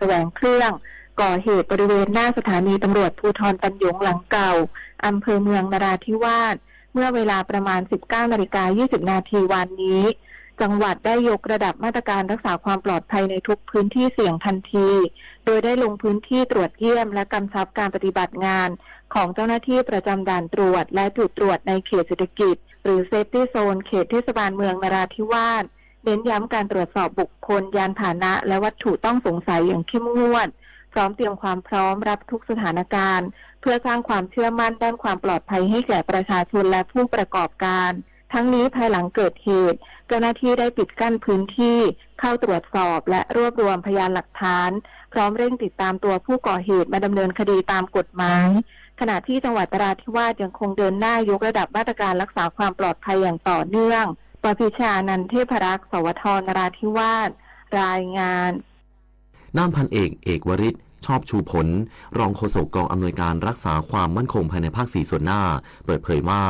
แสวงเครื่อง ก่อเหตุบริเวณหน้าสถานีตำรวจภูธรตันหยงหลังเก่า อำเภอเมืองนราธิวาส เมื่อเวลาประมาณ สิบเก้านาฬิกา ยี่สิบนาที วานนี้ จังหวัดได้ยกระดับมาตรการรักษาความปลอดภัยในทุกพื้นที่เสี่ยงทันที โดยได้ลงพื้นที่ตรวจเยี่ยมและกำชับการปฏิบัติงานของเจ้าหน้าที่ประจำด่านตรวจและจุดตรวจในเขตเศรษฐกิจ หรือ Safety Zone เขตเทศบาลเมืองนราธิวาส เน้นย้ำการตรวจสอบบุคคล ยานพาหนะ และวัตถุต้องสงสัยอย่างเข้มงวด พร้อมเตรียมความพร้อมรับทุกสถานการณ์ เพื่อสร้างความเชื่อมั่นด้านความปลอดภัยให้แก่ประชาชนและผู้ประกอบการ ทั้งนี้ภายหลังเกิดเหตุ เจ้าหน้าที่ได้ปิดกั้นพื้นที่เข้าตรวจสอบและรวบรวมพยานหลักฐาน พร้อมเร่งติดตามตัวผู้ก่อเหตุมาดำเนินคดีตามกฎหมาย ขณะที่จังหวัดนราธิวาสยังคงเดินหน้ายกระดับมาตรการรักษาความปลอดภัยอย่างต่อเนื่อง ปพิชานันเทพรักษ์ สวท นราธิวาส รายงาน ด้านพันเอก เอกวริศ ชอบชูผล รองโฆษกกองอำนวยการรักษาความมั่นคงภายในภาคสี่ส่วนหน้า เปิดเผยว่า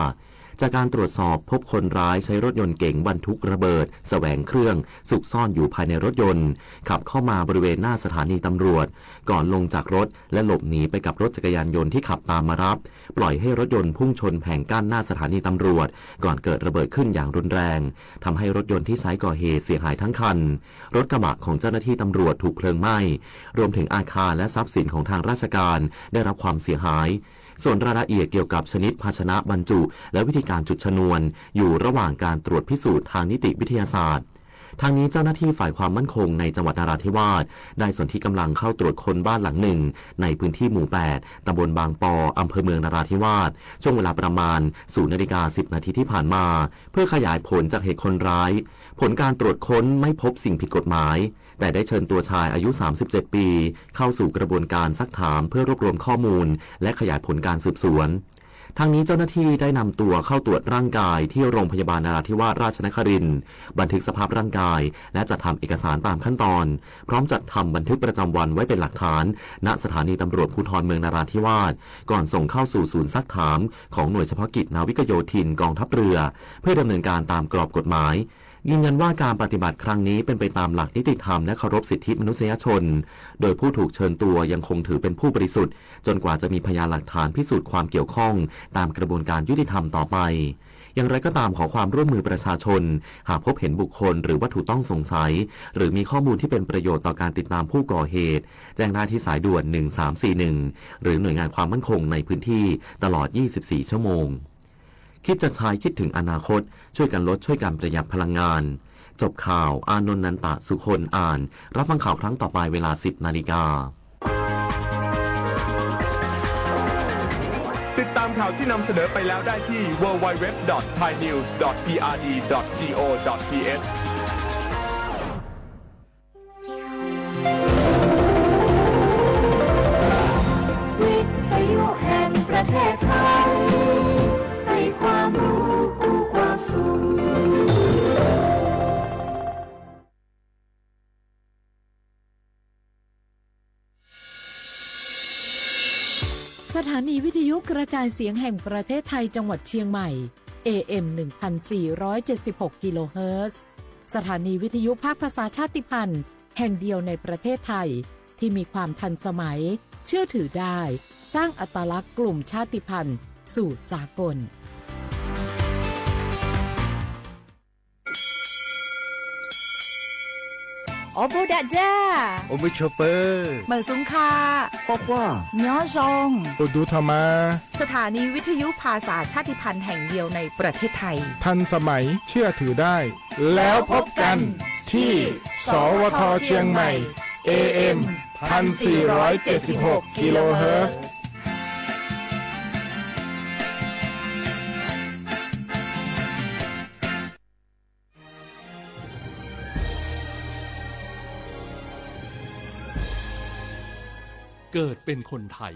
จากการตรวจสอบพบคนร้ายใช้รถยนต์เก๋งบรรทุกระเบิดแสวงเครื่อง ซุกซ่อนอยู่ภายในรถยนต์ ขับเข้ามาบริเวณหน้าสถานีตำรวจ ก่อนลงจากรถและหลบหนีไปกับรถจักรยานยนต์ที่ขับตามมารับ ปล่อยให้รถยนต์พุ่งชนแผงกั้นหน้าสถานีตำรวจ ก่อนเกิดระเบิดขึ้นอย่างรุนแรง ทำให้รถยนต์ที่ใช้ก่อเหตุเสียหายทั้งคัน รถกระบะของเจ้าหน้าที่ตำรวจถูกเพลิงไหม้ รวมถึงอาคารและทรัพย์สินของทางราชการได้รับความเสียหาย ส่วนรายละเอียดเกี่ยวกับชนิดภาชนะบรรจุ และวิธีการจุดชนวน อยู่ระหว่างการตรวจพิสูจน์ทางนิติวิทยาศาสตร์ ทั้งนี้เจ้าหน้าที่ฝ่ายความมั่นคงในจังหวัดนราธิวาส ได้สนธิกำลังเข้าตรวจค้นบ้านหลังหนึ่ง ในพื้นที่หมู่แปด ตำบลบางปอ อำเภอเมืองนราธิวาส ช่วงเวลาประมาณ ศูนย์นาฬิกาสิบนาทีที่ผ่านมา เพื่อขยายผลจากเหตุคนร้าย ผลการตรวจค้นไม่พบสิ่งผิดกฎหมาย แต่ได้เชิญตัวชายอายุ สามสิบเจ็ดปี เข้าสู่กระบวนการซักถามเพื่อรวบรวมข้อมูล และขยายผลการสืบสวน ทั้งนี้เจ้าหน้าที่ได้นำตัวเข้าตรวจร่างกายที่โรงพยาบาลนราธิวาสราชนครินทร์ บันทึกสภาพร่างกาย และจัดทำเอกสารตามขั้นตอน พร้อมจัดทำบันทึกประจำวันไว้เป็นหลักฐาน ณ สถานีตำรวจภูธรเมืองนราธิวาส ก่อนส่งเข้าสู่ศูนย์ซักถามของหน่วยเฉพาะกิจนาวิกโยธินกองทัพเรือ เพื่อดำเนินการตามกรอบกฎหมาย ยืนยันว่าการปฏิบัติครั้งนี้เป็นไปตามหลักนิติธรรมและเคารพสิทธิมนุษยชน โดยผู้ถูกเชิญตัวยังคงถือเป็นผู้บริสุทธิ์ จนกว่าจะมีพยานหลักฐานพิสูจน์ความเกี่ยวข้องตามกระบวนการยุติธรรมต่อไป อย่างไรก็ตามขอความร่วมมือประชาชน หากพบเห็นบุคคลหรือวัตถุต้องสงสัย หรือมีข้อมูลที่เป็นประโยชน์ต่อการติดตามผู้ก่อเหตุ แจ้งได้ที่สายด่วน หนึ่งสามสี่หนึ่ง หรือหน่วยงานความมั่นคงในพื้นที่ตลอด ยี่สิบสี่ ชั่วโมง คิดจะใช้คิดถึงอนาคต ช่วยกันลดช่วยกันประหยัดพลังงาน จบข่าว อานนท์ นันตะสุคน อ่าน รับฟังข่าวครั้งต่อไปเวลา สิบนาฬิกา ติดตามข่าวที่นำเสนอไปแล้วได้ที่ ดับเบิลยู ดับเบิลยู ดับเบิลยู ดอท ไทยนิวส์ ดอท พีอาร์ดี ดอท จีโอ ดอท ทีเอช วิทยุแห่งประเทศไทย ให้ความรู้กู้ความสุข สถานีวิทยุกระจายเสียงแห่งประเทศไทยจังหวัดเชียงใหม่ เอ เอ็ม หนึ่งพันสี่ร้อยเจ็ดสิบหก กิโลเฮิรตซ์ สถานีวิทยุภาคภาษาชาติพันธุ์แห่งเดียวในประเทศไทย ที่มีความทันสมัย เชื่อถือได้ สร้างอัตลักษณ์กลุ่มชาติพันธุ์สู่สากล အိၣ်ဘူးဒးယၤ, အိၣ်မုာ်ဆိးပၢၤ, မုာ်ဆူၣ်ခါ, ကွၢ်ကွၢ်, ညီယီၣ်, အိၣ်ဒူထီၣ်မး, สถานีวิทยุภาษาชาติพันธุ์แห่งเดียวในประเทศไทย ทันสมัย เชื่อถือได้ แล้วพบกันที่ สวท เชียงใหม่ เอ เอ็ม พันสี่ร้อยเจ็ดสิบหก กิโลเฮิรตซ์ เกิดเป็นคนไทย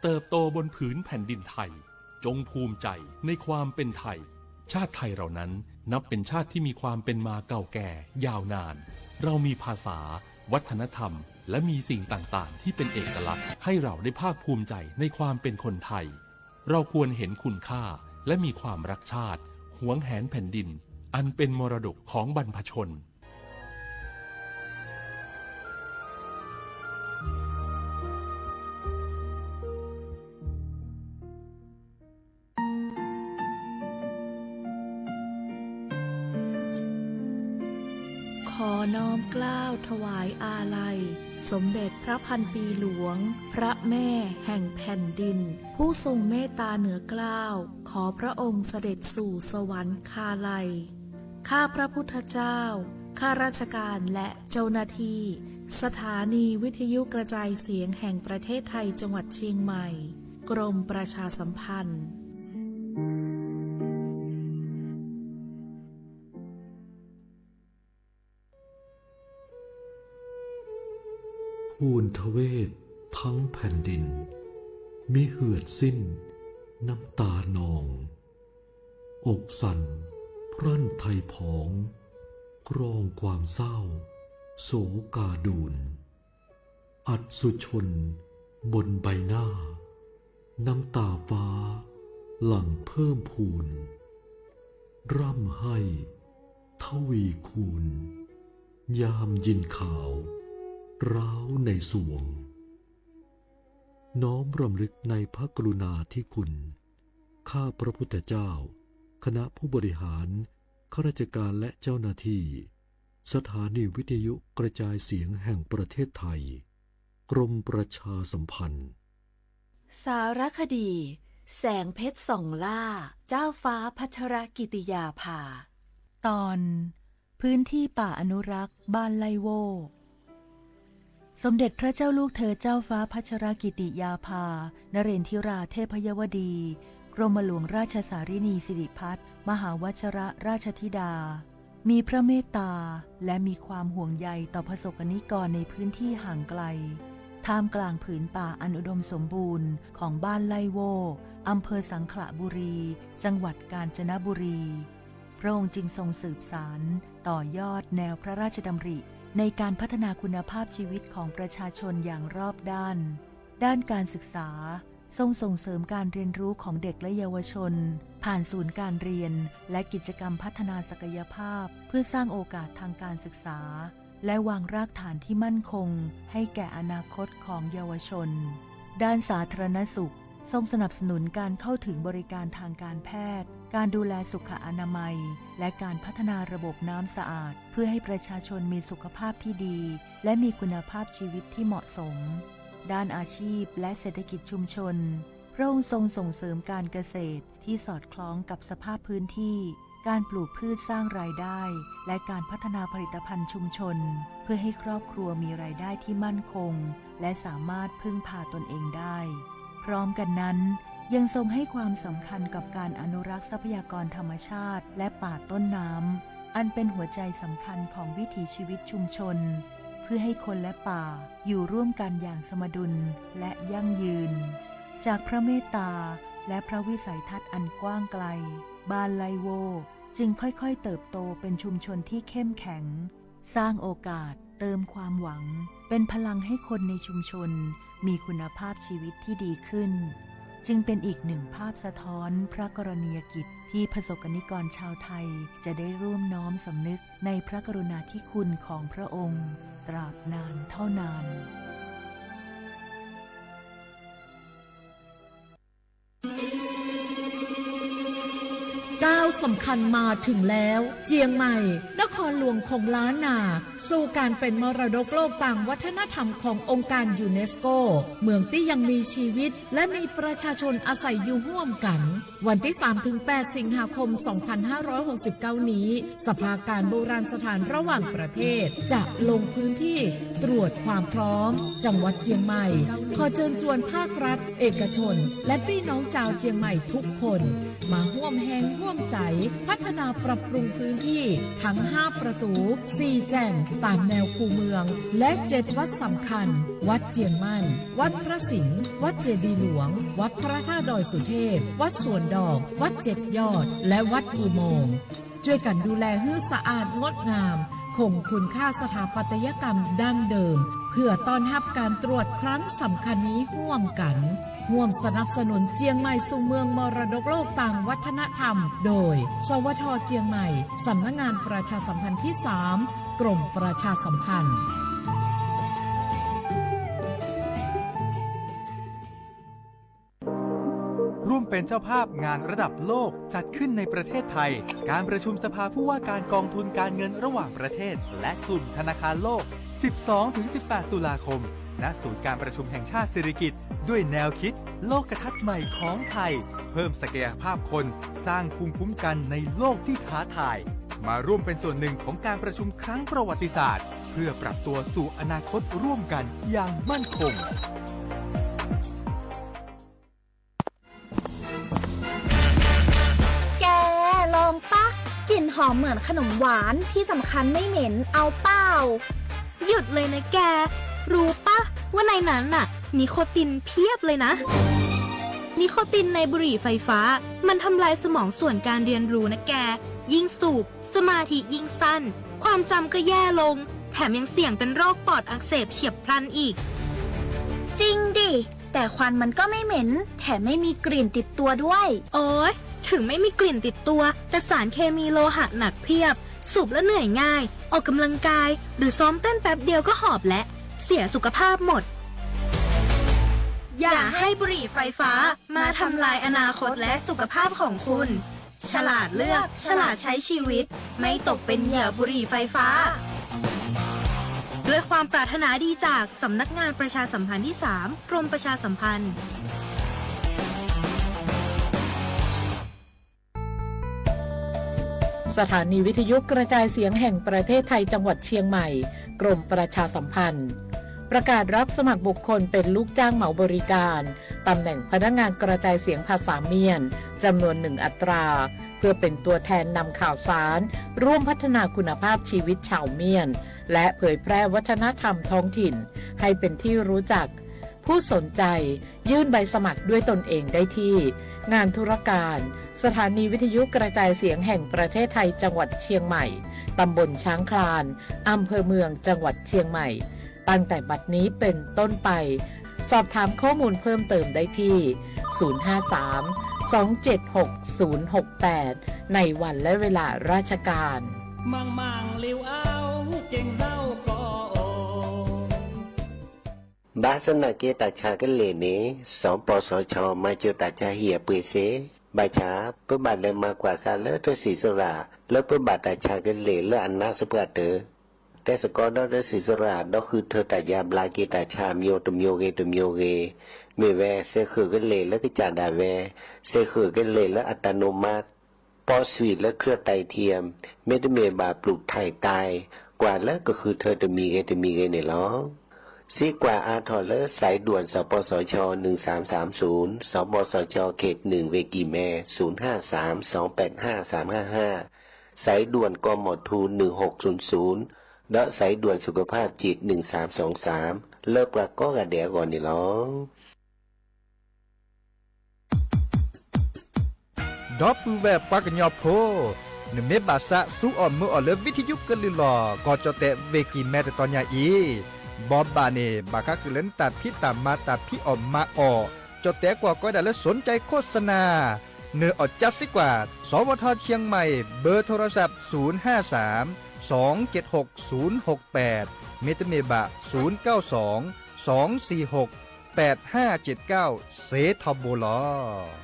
เติบโตบนผืนแผ่นดินไทย จงภูมิใจในความเป็นไทย ชาติไทยเรานั้นนับเป็นชาติที่มีความเป็นมาเก่าแก่ยาวนาน เรามีภาษา วัฒนธรรม และมีสิ่งต่างๆ ที่เป็นเอกลักษณ์ ให้เราได้ภาคภูมิใจในความเป็นคนไทย เราควรเห็นคุณค่า และมีความรักชาติ หวงแหนแผ่นดิน อันเป็นมรดกของบรรพชน ขอน้อมเกล้าถวายอาลัย สมเด็จพระพันปีหลวง พระแม่แห่งแผ่นดิน ผู้ทรงเมตตาเหนือเกล้า ขอพระองค์เสด็จสู่สวรรคาลัย ข้าพระพุทธเจ้า ข้าราชการและเจ้าหน้าที่ สถานีวิทยุกระจายเสียงแห่งประเทศไทยจังหวัดเชียงใหม่ กรมประชาสัมพันธ์ ทูลทเวศทั้งแผ่นดิน มิเหือดสิ้นน้ำตานอง อกสั่นพรั่นไทยผอง กรองความเศร้าโศกาดูล อัศจรรย์บนใบหน้า น้ำตาฟ้าหลั่งเพิ่มพูน ร่ำไห้ทวีคูณ ยามยินข่าวร้าวในสวง น้อมรำลึกในพระกรุณาธิคุณ ข้าพระพุทธเจ้า คณะผู้บริหาร ข้าราชการและเจ้าหน้าที่ สถานีวิทยุกระจายเสียงแห่งประเทศไทย กรมประชาสัมพันธ์ สารคดี แสงเพชรส่องล่า เจ้าฟ้าพัชรกิติยาภา ตอน พื้นที่ป่าอนุรักษ์บ้านไล่โว่ สมเด็จพระเจ้าลูกเธอเจ้าฟ้าพัชรกิติยาภา นเรนทิราเทพยวดี กรมหลวงราชสารินีสิริพัฒน์ มหาวชรราชธิดา มีพระเมตตา และมีความห่วงใยต่อประสบกนิกรในพื้นที่ห่างไกล ท่ามกลางผืนป่าอันอุดมสมบูรณ์ของบ้านไล่โว่ อำเภอสังขละบุรี จังหวัดกาญจนบุรี พระองค์จึงทรงสืบสานต่อยอดแนวพระราชดำริในการพัฒนาคุณภาพชีวิตของประชาชนอย่างรอบด้าน ด้านการศึกษา ทรงส่งเสริมการเรียนรู้ของเด็กและเยาวชน ผ่านศูนย์การเรียนและกิจกรรมพัฒนาศักยภาพ เพื่อสร้างโอกาสทางการศึกษา และวางรากฐานที่มั่นคงให้แก่อนาคตของเยาวชน ด้านสาธารณสุข ทรงสนับสนุนการเข้าถึงบริการทางการแพทย์ การดูแลสุขอนามัย และการพัฒนาระบบน้ำสะอาด เพื่อให้ประชาชนมีสุขภาพที่ดี และมีคุณภาพชีวิตที่เหมาะสม ด้านอาชีพและเศรษฐกิจชุมชน พระองค์ทรงส่งเสริมการเกษตรที่สอดคล้องกับสภาพพื้นที่ การปลูกพืชสร้างรายได้ และการพัฒนาผลิตภัณฑ์ชุมชน เพื่อให้ครอบครัวมีรายได้ที่มั่นคง และสามารถพึ่งพาตนเองได้ พร้อมกันนั้น ยังทรงให้ความสำคัญกับการอนุรักษ์ทรัพยากรธรรมชาติ และป่าต้นน้ำ อันเป็นหัวใจสำคัญของวิถีชีวิตชุมชน เพื่อให้คนและป่าอยู่ร่วมกันอย่างสมดุลและยั่งยืน จากพระเมตตาและพระวิสัยทัศน์อันกว้างไกล บ้านไล่โว่จึงค่อยๆเติบโตเป็นชุมชนที่เข้มแข็ง สร้างโอกาส เติมความหวัง เป็นพลังให้คนในชุมชนมีคุณภาพชีวิตที่ดีขึ้น จึงเป็นอีกหนึ่งภาพสะท้อนพระกรณียกิจที่ประสบกนิกรชาวไทยจะได้ร่วมน้อมสำนึกในพระกรุณาธิคุณของพระองค์ตราบนานเท่านาน ก้าวสำคัญมาถึงแล้ว เจียงใหม่ นครหลวงของล้านนา สู่การเป็นมรดกโลกตามวัฒนธรรมขององค์การยูเนสโก เมืองตี้ยังมีชีวิต และมีประชาชนอาศัยอยู่ฮ่วมกั๋น วันตี้สามถึงแปดสิงหาคมสองพันห้าร้อยหกสิบเก้านี้ สภาการโบราณสถานระหว่างประเทศ จะลงพื้นที่ตรวจความพร้อม จังหวัดเจียงใหม่ ขอเจิญจวนภาครัฐ เอกชน และปี้น้องจาวเจียงใหม่ทุกคน มาฮ่วมแฮงฮ่วมใจ๋ พัฒนาปรับปรุงพื้นที่ทั้งห้าประตู๋ สี่แจ่ง ต๋ามแนวคูเมือง และเจ็ดวัดสำคัญ วัดเจียงมั่น วัดพระสิงห์ วัดเจดีย์หลวง วัดพระธาตุดอยสุเทพ วัดสวนดอก วัดเจ็ดยอด และวัดกู่โมง จ้วยกั๋นดูแลหื้อสะอาดงดงาม คงคุณค่าสถาปัตยกรรมดั้งเดิม เพื่อต้อนฮับก๋านตรวจครั้งสำคัญนี้ฮ่วมกั๋น ฮ่วมสนับสนุนเจียงใหม่สู่เมืองมรดกโลกตางวัฒนธรรม โดย สวท เจียงใหม่ สำนักงานประชาสัมพันธ์ที่สาม กรมประชาสัมพันธ์ ค ร่วมเป็นเจ้าภาพงานระดับโลกจัดขึ้นในประเทศไทย การประชุมสภาผู้ว่าการกองทุนการเงินระหว่างประเทศ และกลุ่มธนาคารโลก สิบสองถึงสิบแปด ตุลาคม ณ ศูนย์การประชุมแห่งชาติสิริกิติ์ ด้วยแนวคิดโลกทัศน์ใหม่ของไทย เพิ่มศักยภาพคน สร้างภูมิคุ้มกันในโลกที่ท้าทาย มาร่วมเป็นส่วนหนึ่งของการประชุมครั้งประวัติศาสตร์ เพื่อปรับตัวสู่อนาคตร่วมกันอย่างมั่นคง แก ลองปะ กลิ่นหอมเหมือนขนมหวาน ที่สำคัญไม่เหม็น เอาเปล่า หยุดเลยนะแก รู้ปะ ว่าในนั้นน่ะ นิโคตินเพียบเลยนะ นิโคตินในบุหรี่ไฟฟ้า มันทำลายสมองส่วนการเรียนรู้นะแก ยิ่งสูบ สมาธิยิ่งสั้น ความจำก็แย่ลง แถมยังเสี่ยงเป็นโรคปอดอักเสบเฉียบพลันอีก จริงดิ แต่ควันมันก็ไม่เหม็น แถมไม่มีกลิ่นติดตัวด้วย โอ๊ย ถึงไม่มีกลิ่นติดตัว แต่สารเคมีโลหะหนักเพียบ สูบแล้วเหนื่อยง่าย ออกกำลังกาย หรือซ้อมเต้นแป๊บเดียวก็หอบและ เสียสุขภาพหมด อย่าให้บุหรี่ไฟฟ้ามาทำลายอนาคตและสุขภาพของคุณ ฉลาดเลือก ฉลาดใช้ชีวิต ไม่ตกเป็นเหยื่อบุหรี่ไฟฟ้า ด้วยความปรารถนาดีจากสำนักงานประชาสัมพันธ์ที่สาม กรมประชาสัมพันธ์ สถานีวิทยุกระจายเสียงแห่งประเทศไทยจังหวัดเชียงใหม่ กรมประชาสัมพันธ์ ประกาศรับสมัครบุคคลเป็นลูกจ้างเหมาบริการ ตำแหน่งพนักงานกระจายเสียงภาษาเมียน จำนวนหนึ่งอัตรา เพื่อเป็นตัวแทนนำข่าวสาร ร่วมพัฒนาคุณภาพชีวิตชาวเมียน และเผยแพร่วัฒนธรรมท้องถิ่น ให้เป็นที่รู้จัก ผู้สนใจ ยื่นใบสมัครด้วยตนเองได้ที่ งานธุรการ สถานีวิทยุกระจายเสียงแห่งประเทศไทยจังหวัดเชียงใหม่ ตำบลช้างคลาน อำเภอเมืองจังหวัดเชียงใหม่ ตั้งแต่บัดนี้เป็นต้นไป สอบถามข้อมูลเพิ่มเติมได้ที่ ศูนย์ห้าสาม สองเจ็ดหก ศูนย์หกแปด ในวันและเวลาราชการ ဘၣ်ဆၣ်သနာ်က့ တၢ်ဆါကလဲာ်န့ၣ် စပစချ မၤစၢၤတၢ်ဆါဟံၣ်အပှ့ၤစ့, ဘၣ်ဆၣ် ပဘၣ်လဲၤမၤကွၢ်စးလၢတၢ်စံၣ်စိၤရၣ် လၢပဘၣ်တၢ်ဆါကလဲာ်လၢအနါစပှၢ်တၢၢ်, တဲစ့ၢ်ကီးဒီးတၢ်စံၣ်စိၤရၣ် ဒီးဃုထၢတၢ်ယါဘျါက့ၤတၢ်ဆါ မျိုးတမျိုးဂ့ၤတမျိုးဂ့ၤ, မ့ၢ်ဝဲ စဲးဃုာ်ကလဲာ်လၢကစၢ်ဒၣ်ဝဲ, စဲးဃုာ်ကလဲာ်လၢအတၢ်နိးမး ပီၣ်စွံၣ်လၢ เครื่องไตเทียม မ့တမ့ၢ်ဘၣ် ပျူၢ်ထၢၣ်တၢ် ကွၢ်လၢကဃုထၢတမံၤဂ့ၤတမံၤဂ့ၤန့ၣ်လီၤ. စံးကွၢ်အါထီၣ်လၢ สายด่วน สปสช หนึ่งสามสามศูนย์, สปสช เขตหนึ่ง เวกีแมร์ ศูนย์ห้าสาม สองแปดห้า สามห้าห้า, สายด่วน กมธ หนึ่งหกศูนย์ศูนย์ ဒီး สายด่วนสุขภาพจิต หนึ่งสามสองสาม လၢပှၤကိးဂၤဒဲးအဂီၢ်န့ၣ်လီၤ. ဒီပုၢ်ဝဲၢ်ပှၤကညီဖိ, နမ့ၢ်ဘၣ်သးစူအီၣ်မုာ်အီၣ်လၢ ဝံထယုကလုၢ်လီၢ် ကီၢ်ကၠီၣ်တဲၣ် ဝ့ၢ်ကံၢ်မဲ တတီၤညါအံၤ, ဘီဘၣ်န့ၣ် ဘၣ်ဃးဃုာ်လၢနတၢ်ဖံးတၢ်မၤ တၢ်ဖံးအီၣ်မၤအီၣ်, ကၠီၣ်တဲၣ်ကွၢ်ကီဒၣ်လၢ สนใจโฆษณา နအီၣ်ကၠါစ့ၢ်ကီး สวท เชียงใหม่ เบอร์โทรศัพท์ ศูนย์ห้าสาม สองเจ็ดหก ศูนย์หกแปด မ့တမ့ၢ်ဘၣ် ศูนย์เก้าสอง สองสี่หก แปดห้าเจ็ดเก้า စ့ထီဘိလီၤ.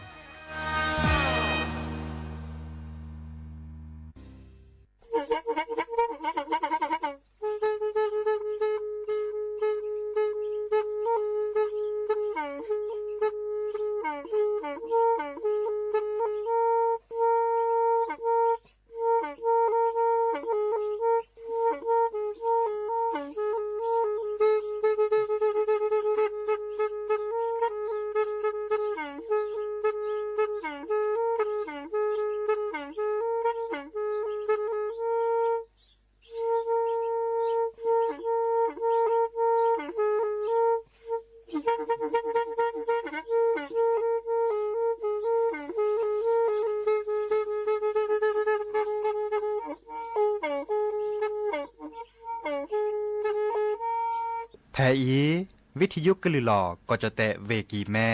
ဖဲအံၤ ဝံထယုကလုၢ်လီၢ် ကီၢ်ကၠီၣ်တဲၣ် ဝ့ၢ်ကံၢ်မဲ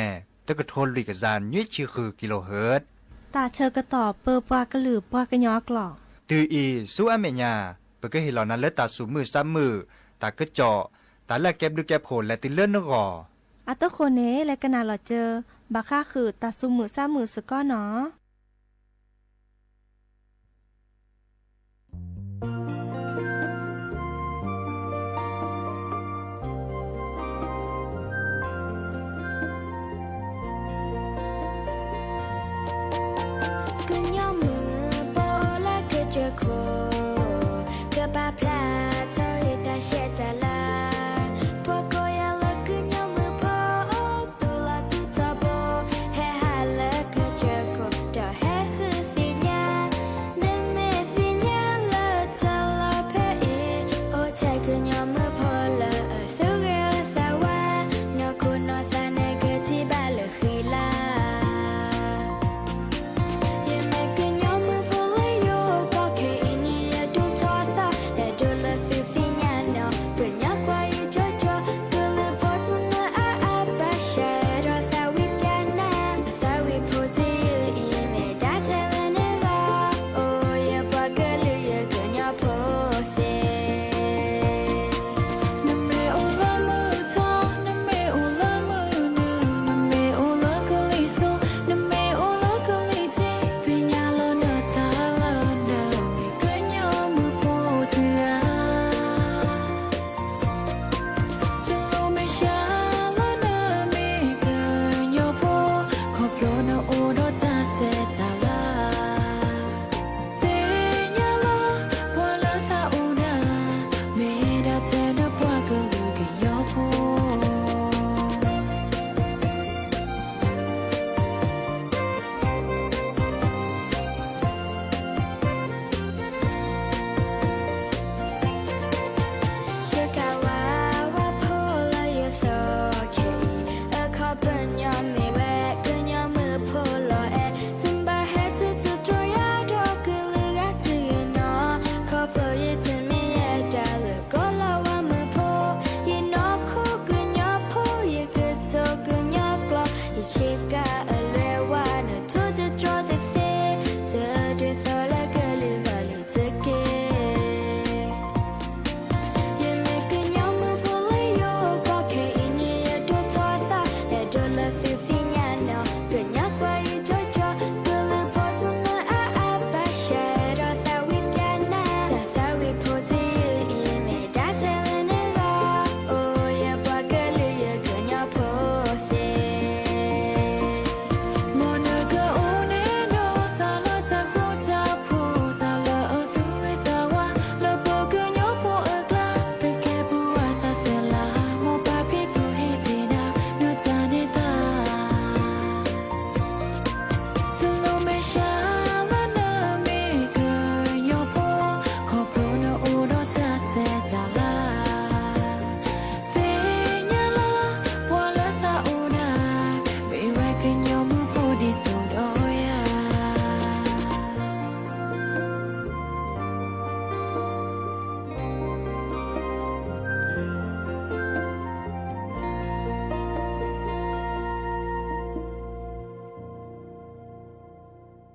တကထိလွံၢ်ကယၤနွံဆံဃု kilohertz တၢ်ဆၢကတီၢ်ပၢပှၤကလုာ်ပှၤကညီအကျိာ် တုၤအံၤဆူအမဲာ်ညါ ပကဟ့ၣ်လီၤနၤလၢတၢ်သူၣ်မုာ်သးမုာ်, တၢ်ကစီၣ်, တၢ်လၢအကဲဘျုးကဲဖှိၣ်လဲၤတုၤလၢနဂီၢ်. အတဃိန့ၣ် လဲၤကနၣ်လီၤစၢၤ ဘၣ်ဃးဃုာ်တၢ်သူၣ်မုာ်သးမုာ်စ့ၢ်ကီးနီၤ. ကညီမုၣ်ဖိလၢကစၢၢ်ခိၣ်, ကပာ်ဖျါထီၣ်အတၢ်ဆဲးတၢ်လၤ, ပှၤကိးယၤလၢကညီမုၣ်ဖိအသူၣ်လီၤသူၣ်ထီဘိ, ဟဲဟးလၢကစၢၢ်ခိၣ် ဒီးဟဲဃုသ့ၣ်ညါ, နမ့ၢ်သ့ၣ်ညါလၢတၢ်လီၢ်ဖဲအံၤ, အိၣ်ထဲကညီမုၣ်ဖိလၢအသူၣ်ဂ့ၤအသးဝါ, နီၢ်ခိနီၢ်သးနကထံၣ်ဘၣ်လၢဃံလၤ ယမ့ၢ်ကညီမုၣ်ဖိလၢယိၤကီၢ်ခဲအံၤန့ၣ် ယဒိၣ်ထီၣ်သး အဲၣ်ဒိးလၢသုသ့ၣ်ညါနီၢ်, ကညီကွၢ်ယံၤကၠီကၠီ, ကလုၢ်ဖိတမုာ်အါအါဘၣ်ဆၣ် အဲၣ်ဒိးသးဝံၣ်ပျဲနၤ, သးဝံၣ်ဖိတယုၢ်အံၤ မ့ၢ်ဒၣ်ထဲလၢနဂီၢ်, အိၣ်ယပှၤကလုာ်ယကညီဖိသ့ၣ် နမ့ၢ်အိၣ်လၢမုၢ်ထီ, နမ့ၢ်အိၣ်လၢမုၢ်နုာ်, နမ့ၢ်အိၣ်လၢကလံၤစိး, နမ့ၢ်အိၣ်လၢကလံၤထံး, သ့ၣ်ညါလီၤနသးလၢနမ့ၢ်ကညီမုၣ်ဖိတဂၤ တလိၣ်မ့ၢ်စှၤလၢနမ့ၢ်ကညီဖိ, ခီဖျိနအိၣ်ဒီးတၢ်ဆဲးတၢ်လၤ, သ့ၣ်ညါလၢပှၤလၢသးအိၣ်နၤ, မ့ၢ်ဒၣ်ထဲနပှၤကလုာ်ကညီဖိ ဆှၢကၤဝါဝါဖိလၢယသီခဲအံၤ, အခီပညီမ့ၢ်ဝဲကညီမုၣ်ဖိလီၤအဲၣ်, တဘၣ်ဟဲတုၤတတြီယၤဒီးကလုာ်ဂၤတဂ့ၤနီၤ, ခီဖျိယတမ့ၢ်ယဲတၢ်လၢကီၢ်လီၤဝါမုၣ်ဖိ, ယနီၢ်ခိကညီဖိ ယကတိၤကညီကျိာ်, ယဆ့ကၤအလွဲၢ်ဝါ နထိၣ်တတြီတသ့, တဒုးသီလၢကလုာ်ဂၤလံတက့ၢ်. ယမ့ၢ်ကညီမုၣ်ဖိလၢယိၤကီၢ်ခဲအံၤန့ၣ် ယဒိၣ်ထီၣ်သး အဲၣ်ဒိးလၢသုသ့ၣ်ညါနီၢ်, ကညီကွၢ်ယံၤကၠီကၠီ, ကလုၢ်ဖိတမုာ်အါအါဘၣ်ဆၣ် အဲၣ်ဒိးသးဝံၣ်ပျဲနၤ, တၢ်သးဝံၣ်ဖိတယုၢ်အံၤ မ့ၢ်ဒၣ်ထဲလၢနဂီၢ်, အိၣ်ယပှၤကလုာ်ယကညီဖိသ့ၣ် မ်နကအိၣ်န့ၣ်ဒီးသးလီတၢ်ဃူတၢ်ဖိး, သးလၢအသူၣ်ဝံၤသးဝါ, လၢပကညီဖိအကျါ, သုးကဲပူၤအတၢ်ဆဲးလၤ, မိၢ်ပၢ်ဖံဖုဟ့ၣ်တ့ၢ်နၤ, နတၢ်န့ၢ်သါ တလိၣ်မ့ၢ်စှၤလၢနမ့ၢ်ကညီဖိ, ခီဖျိနအိၣ်ဒီးတၢ်ဆဲးတၢ်လၤ သ့ၣ်ညါလၢပှၤလၢသးအိၣ်နၤ, မ့ၢ်ဝဲကညီမုၣ်ဖိဒ်သိးဒီးယၤ ဒီးအိၣ်မုာ်ဆိးပၢၤဒီပုၢ်ဝဲ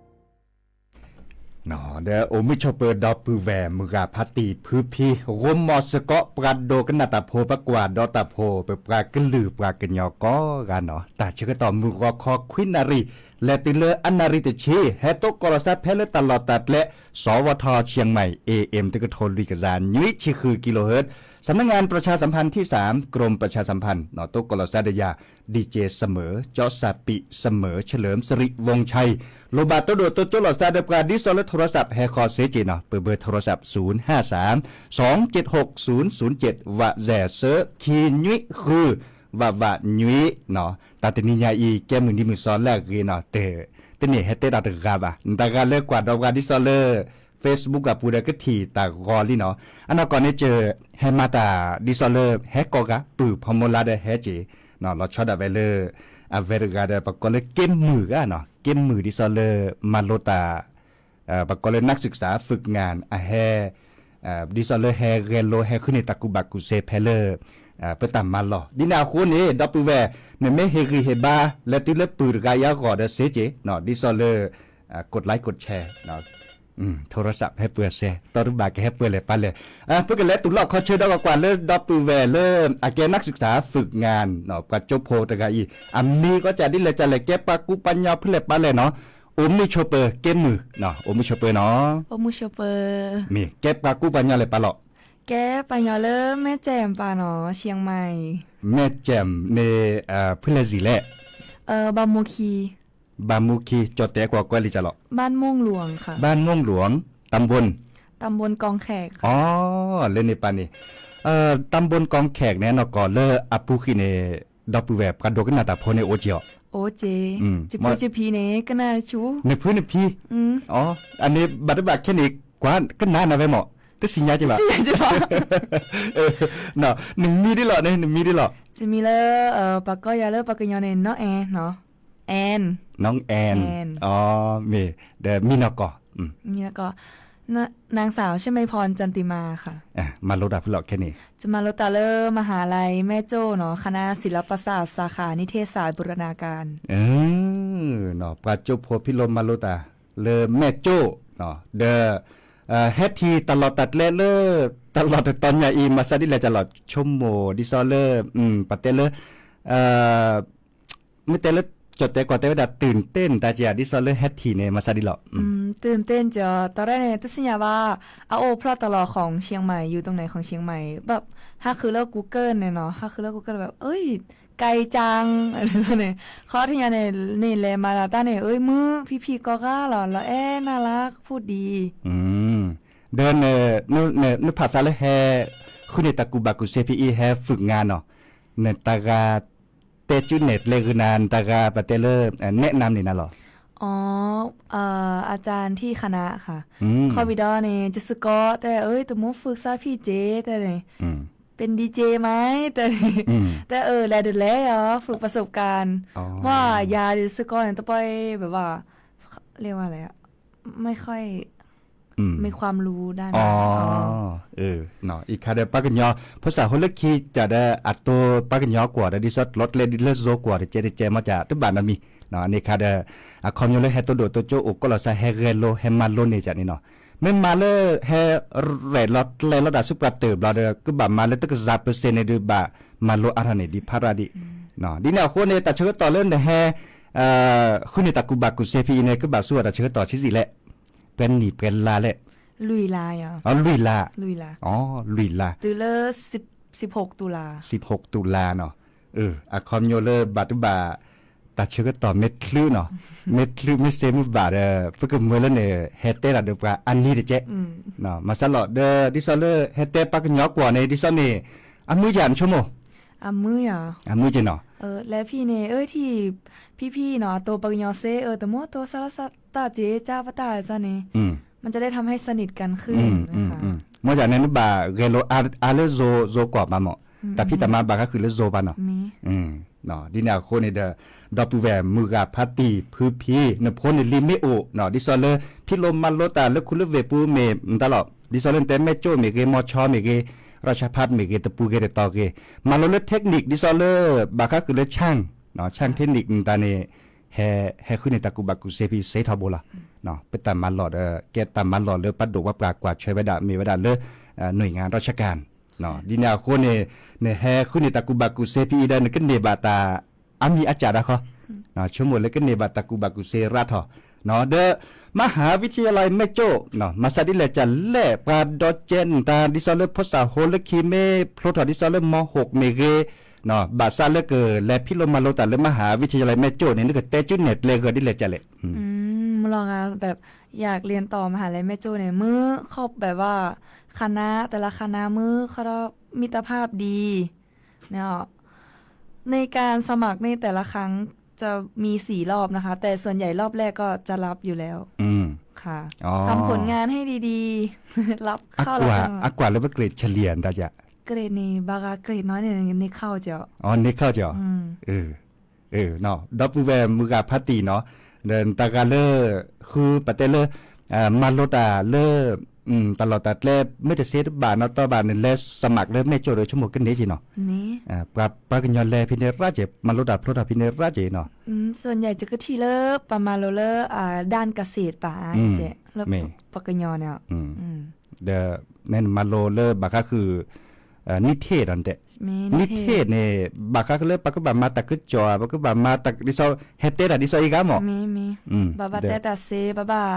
ၢ်မုၢ်ဂၤဖါတံၢ်ဖုဖံ ဂီၤမီၤစ့ၢ်ကီးပှၤဒိကနၣ်တၢ်ဖိ ပှၤကွၢ်ဒီးတၢ်ဖိ ပပှၤကလုာ်ပှၤကညီကိးဂၤနီၤ, တၢ်ဆၢကတီၢ်မုၢ်ဂီၤခီခွံနၣ်ရံၣ် လဲၤတုၤလၢအနၣ်ရံၣ်တဆံ ဟဲတိကိးလီၤသးဖဲလၢတၢ်လီၢ်တၢ်ကျဲ စီၤဝီၤထီ เชียงใหม่ เอเอ็ม တကထိလွံၢ်ကယၤနွံဆံဃု กิโลเฮิรตซ์ สำนักงานประชาสัมพันธ์ที่สาม กรมประชาสัมพันธ์ တိကိးလီၤသးဒီးယၤ ดีเจ เสมอ เจาะสปี เสมอ เฉลิมสิริ วงศ์ชัย လိၣ်ဘၣ်တိၢ်ဒိၣ်တိၢ်ကၠိလိာ်သးဒီးပှၤဒ်သိးလၢ โทรศัพท์ ဟဲဃီၤစ့ၢ်ကီးနီၤ, ပဘၢၣ် โทรศัพท์ ศูนย์ห้าสาม สองเจ็ดหกศูนย์ศูนย์เจ็ด ဝးစဲးသၢ ခံနွံဃု ဝးဝးနွံနီၤ, တၢ်တနံၤညါအံၤ ကဲမုၢ်နံၤမုၢ်သီလၢအဂ့ၤနီၤ, တ တန့ၢ်ဟဲတဲတၢ်တဂၤဘၣ်, နတဂၤလၢကွၢ်ဒီးပှၤဒ်သိးလၢ Facebook အပူၤဒီးကထံၣ်တၢ်ဂီၤလံနီၤ, အနီၢ်ကီၢ်န့ၣ်စၢၤ ဟဲမၤတၢ်ဒ်သိးလၢ ဟဲကိးဂၤပုၢ်ဖီမိၢ်လါဒီးဟဲက့ၤ, လီၤဆီဒၣ်ဝဲလၢ အဝဲတဂၤဒီး ပကိးလၢက့မုၢ်ဂၤနီၤ, က့မုၢ်ဒ်သိးလၢ မၤလိတၢ် ပကိးလၢ นักศึกษาฝึกงาน အဟဲ ဒ်သိးလၢဟဲဂဲၤလိဟဲဃုန့ၢ်တၢ်ကူၣ်ဘၣ်ကူၣ်သ့ဖဲလၢ ပတၢ်မၤလီၢ်, ဒ်န့ၣ်အဃိန့ၣ် ဒီပုၢ်ဝဲၢ် နမ့ၢ်ဟ့ၣ်ဂံၢ်ဟ့ၣ်ဘါ လဲၤတုၤလၢပုၢ်တဂၤအံၤအဂီၢ်ဒီးစ့ၢ်ကီးနီၤ, ဒ်သိးလၢ กดไลค์ กดแชร์ โทรศัพท์ ဟဲပၢၢ်စဲ တီတဘၣ်ကဟဲပၢၢ်လဲၣ်ပာ်လဲၣ်. ပကလဲၤတုၤလီၢ်ခီဆၢဒီးကကွၢ်လၢဒီပုၢ်ဝဲၢ်လၢ အကဲ นักศึกษาฝึกงาน ပှၤကၠိဖိတဂၤအံၤ အမံၤကီးကးဒ်လဲၣ်ကလဲၣ် ကဲပှၤကူပှၤညီဖဲလဲၣ်ပာ်လဲၣ်နီၤ. အိၣ်မုာ်ဆိးပၢၤ ကဲမုာ်, အိၣ်မုာ်ဆိးပၢၤနီၤ. မ့ၢ်ကဲပှၤကူပှၤညီလဲၣ်ပာ်လီၤ. ကဲပှၤညီလၢမဲၢ်ကၠဲၣ်ပာ်နီၤ เชียงใหม่. မဲၢ်ကၠဲၣ်န့ၣ် ဖဲလဲၣ်စံၣ်လဲၣ်. ဘၣ်မူခံ ဘၣ်မူခံ ကၠီၣ်တဲာ်ကွၢ်ကွဲလံကလီၤ. บ้านม่วงหลวงค่ะ. บ้านม่วงหลวง ตำบล ตำบลกองแขกค่ะ. အိ လၢန့ၣ်ပာ်န့ၣ် ตำบลกองแขกန့ၣ် နီၢ်ကီၢ်လၢအပူၤဃံန့ၣ် ဒီပုၢ်ဝဲၢ် ပှၤဒိကနၣ်တၢ်ဖိန့ၣ်အိၣ်က့ၤအီၤ. အိၣ်က့ၤ ယဖုယဖံန့ၣ် ကနၣ်ဆူ နဖုနဖံ အန့ၣ်ဘၣ်တဘၣ်ခဲန့ၣ် ကွၢ်ကနၣ်နၤဝဲမး တသ့ၣ်ညါက့ၤဘၣ်. နမံၤဒ်လီၤန့ၣ် နမံၤဒ်လီၤ. ယမံၤလၢ ပှၤကိးယၤလၢပှၤကညီန့ၣ် น้องแอน နီၤ. แอน น้องแอน မ့ၢ် ဒီးမံၤနီၢ်ကီၢ် นางสาวชมาพรจันติมาค่ะ. မၤလိတၢ်ဖဲလဲၣ်ခဲန့ၣ်. ယမၤလိတၢ်လၢ มหาลัยแม่โจ้ နီၤ คณะศิลปศาสตร์ สาขานิเทศศาสตร์บูรณาการ ပှၤကၠိဖိဖံးလိမၤလိတၢ်လၢမဲၢ်ကၠိၣ် ဒီး ဟဲထံၣ်တၢ်လီၢ်တၢ်ကျဲလၢ တၢ်လီၢ်တတီၤညါအံၤ မၤစၢ်ဒ်လဲၣ်ကလီၤ ဆိကမိၣ်ဒ်သိးလၢ ပတဲလၢ မ့ၢ်တဲလၢ ကၠီၣ်တဲာ်ကွၢ်တဲဝဲဒၣ် ตื่นเต้น တၢ်က့ၤ ဒ်သိးလၢဟဲထံၣ်န့ၣ် မၤစၢ်ဒ်လီၤ. ตื่นเต้น ကၠီၣ် တၢ်ရဲၣ်န့ၣ် တသ့ၣ်ညါဘၣ် အအိၣ်ဖျီၣ်တၢ်လီၢ် ของเชียงใหม่ อยู่ตรงไหนของเชียงใหม่ ဘၣ် ဟးဃုာ်လၢ Google န့ၣ်နီၤ ဟးဃုာ်လၢ Google ဘၣ် เอ้ย ไกลจัง န့ၣ် ခီထံၣ်ညါန့ၣ် န့ၣ်လဲၤမၤလၢတၢ်န့ၣ် เอ้ย မုၢ်ဖံဖံကိးဂၤလီၤ လီၤအဲၣ်နၢ်လါ ဖူၣ်ဒံး ဒီး နဖးစးလၢဟဲ ဃုန့ၢ်တၢ်ကူၣ်ဘၣ်ကူၣ်စ့ဖဲအံၤ ဟဲ ฝึกงาน နီၤ နတဂၤ တဲကၠူနဲၣ်ကျဲဂ့ၤနၤ နတဂၤ ပတဲလၢ แนะนำ န့ၣ်နၤလီၤ. อ๋อ อาจารย์ที่คณะค่ะ ခီဝံၤဒီးန့ၣ် ယစ့ၢ်ကီး တဲ เอ้ย ตะมูฝึกสร้างพี่เจ တဲန့ၣ် เป็นดีเจไหม တဲန့ၣ် တဲ เออ လဲၤဒီးလဲၤယီၤ ฝึกประสบการณ์ မ့ၢ်ယၤယစ့ၢ်ကီးန့ၣ် တပၢၢ် แบบว่า เรียกว่าอะไรอะ ไม่ค่อย มีความรู้ด้านนั้น အံၤခါဒီးပှၤကညီ ဖိစၢ်ဟိလၢခံကဒီး အတိပှၤကညီကွီၢ်ဒီး ဒ်သိးလီၤကျဲဒ်လၢ Zoom ကွီၢ်တကဲတကဲ မ့ၢ်ကတဘၣ်နီတမံၤ အန့ၣ်ခါဒီး အခီပညီလၢဟဲတိၢ်ဒိၣ်တိၢ်ကၠိအိၣ်ကီးလီၤစး ဟဲဂဲၤလိ ဟဲမၤလိန့ၢ်ကန့ၣ်နီၤ မ့ၢ်မၤလၢဟဲ ရဲၣ်လီၤကျဲၤလီၤတၢ်ဆူပှၤတၢၢ်ဘျီဒီး ကဘၣ်မၤလၢတကစၢ်ပၢၢ်စ့ၢ်န့ၣ်ဒီး ဘၣ်မၤလိအါထီၣ်န့ၣ် ဒ်ဖးရၣ်ဒံး ဒ်န့ၣ်အဃိန့ၣ် တၢ်ဆၢကတီၢ်လၢနဟဲ ဃုန့ၢ်တၢ်ကူၣ်ဘၣ်ကူၣ်စ့ဖဲအံၤန့ၣ် ကဘၣ်ဆူအီၤတၢ်ဆၢကတီၢ်ဆံးဆံးလဲၣ် ပှဲၤနံၣ်ပှဲၤလါလဲၣ် လွံၢ်လါ လွံၢ်လါ လွံၢ်လါ တုၤလၢ สิบหก ตุลา สิบหก ตุลา နီၤ အခီပညီလၢဘၣ်တဘၣ် တၢ်ဆၢကတီၢ်မ့ၢ်ချုးနီၤ မ့ၢ်ချုးမ့ၢ်စ့မ့ၢ်ဘၣ်ဒီး ပကမၢလၢန့ၣ် ဟဲတဲတၢ်ဒီးပှၤအနံၤတကဲ မၤစၢ်လီၤဒီး ဒ်သိးလၢဟဲတဲပှၤကညီကွီၢ်န့ၣ် ဒ်သိးန့ၣ် အမုာ်ယၤနဆိကမိၣ် အမုာ်ယၤ အမုာ်က့နီၤ လဲၤဖံန့ၣ် အၢ ထံၣ် ဖံဖံနီၤ အတိပှၤကညီစ့ အၢ တမူတိစါလီၤစၢ်တၢ်က့ ကၢ်ပတၢ်အစၢ်န့ၣ် มันจะได้ทำให้สนิทกันขึ้น မ့ၢ်ယၤန့ၣ် နဘၣ်ဂဲၤလိအါလၢ Zoom Zoom ကွီၢ်ဘၣ်မး တၢ်ဖံးတၢ်မၤဘၣ်ဃးဃုာ်လၢ Zoom ဘၣ်နီၤ ဒ်န့ၣ်အဃိန့ၣ်ဒီး ဒီပုၢ်ဝဲၢ်မုၢ်ဂၤဖးတံၢ်ဖုဖံ နဖိန့ၣ်လံမ့ၢ်အိၣ် ဒ်သိးလၢ ဖံးလိမၤလိတၢ်လၢခူလၢဝ့ၢ်ပူၤမ့ၢ်မတၤလီၤ ဒ်သိးလၢနတဲမဲၢ်ကၠိၣ်မ့ၢ်ဂ့ၤ မီၤဆီမ့ၢ်ဂ့ၤ ရၢၡဖးမ့ၢ်ဂ့ၤ တပူၤဂ့ၤတတီၤဂ့ၤ မၤလိလၢ technique ဒ်သိးလၢ ဘၣ်ဃးဃုာ်လၢ ช่าง ช่าง เทคนิค ဒ်သိးန့ၣ် ဟဲ ဟဲဃုန့ၢ်တၢ်ကူၣ်ဘၣ်ကူၣ်စ့ဖဲအံၤ စ့ထီဘိလီၤ ပတၢ်မၤလီၢ်ဒီး ကဲတၢ်မၤလီၢ်လၢပှၤဒိၣ်ပှၤပှၢ်ကွၢ်ထွဲဝဲဒၣ် မ့ၢ်ဝဲဒၣ်လၢ หน่วยงานราชการ ဒ်န့ၣ်အဃိန့ၣ် နဟဲဃုန့ၢ်တၢ်ကူၣ်ဘၣ်ကူၣ်စ့ဖဲအံၤဒီး နကန့ၢ်ဘၣ်တၢ်အါမံၤအါကၢ်ဒၣ်ဃီ ဆိကမိၣ်လၢကန့ၢ်ဘၣ်တၢ်ကူၣ်ဘၣ်ကူၣ်စ့ရၤထီၣ် ဒီး မဟၤဝံထယလဲၣ်မဲၢ်ကၠိၣ် မၤစၢ်ဒ်လဲၣ်ကလဲၣ် ပှၤဒီကဲနတၢ် ဒ်သိးလၢဖိစၢ်ဟိလၢခံမ့ၢ်ဖျိထီၣ်ဒ်သိးလၢ ม.หก မ့ၢ်ဂ့ၤ ဘၣ်ဆၣ်လၢကလဲၤဖံးလိမၤလိတၢ်လၢ မဟၤဝံထယလဲၣ်မဲၢ်ကၠိၣ်န့ၣ် နကတဲကၠူနဲၣ်ကျဲဂ့ၤဒ်လဲၣ်ကလဲၣ် မုၢ်လီၤဂၤ แบบ อยากเรียนต่อมหาลัยแม่โจ้เนี่ย มื้อเขาแบบว่า คณะแต่ละคณะ มื้อเขาต้อง มิตรภาพดี เนี่ย ในการสมัครในแต่ละครั้งจะมีสี่รอบนะคะ แต่ส่วนใหญ่รอบแรกก็จะรับอยู่แล้ว ค่ะ ทำผลงานให้ดีๆ รับเข้าแล้วกัน အကွၢ်လၢပ grade เฉลี่ย တၢ်က grade န့ၣ် ဘၣ်ဂၤ grade น้อยเนี่ย န့ၢ်ခီၣ်ကၠီ န့ၢ်ခီၣ်ကၠီ ဒီပုၢ်ဝဲၢ်မုၢ်ဂၤဖးတံၢ်နီၤ ဒီးနတၢ်ဂၤလၢ ဃုပတဲလၢ မၤလိတၢ်လၢ တၢ်လီၢ်တၢ်ကျဲ မ့ၢ်တစ့တဘၣ်နီတီဘၣ် နလဲၤ สมัคร လၢ မဲၢ်ကၠိၣ်ဒီး ဆိကမိၣ်ကန့ၢ်က့နီၤ ပှၤကညီလဲၤဖဲန့ၣ်ရၣ်က့ မၤလိတၢ်ဖျိထီၣ်ဖဲန့ၣ်ရၣ်က့နီၤ ส่วนใหญ่จะกะทิแล้ว ปะมาโลเลอร์ อ่า ด้านเกษตร ปะ อ่า เจ๊ လၢပှၤကညီန့ၣ်, ဒီး နမၤလိလၢဘၣ်ဃးဃုာ် နံၣ်ထ့ၣ်ဒီး နံၣ်ထ့ၣ်န့ၣ် ဘၣ်ဃးဃုာ်လၢပှၤကဘၣ်မၤတၢ်ကစီၣ် ပှၤကဘၣ်မၤတၢ်ဒ်သိး ဟဲတဲတၢ်ဒ်သိးအံၤဂၤမး, မ့ၢ် ဘၣ်ဘၣ်တဲတၢ်စ့ ဘၣ်ဘၣ်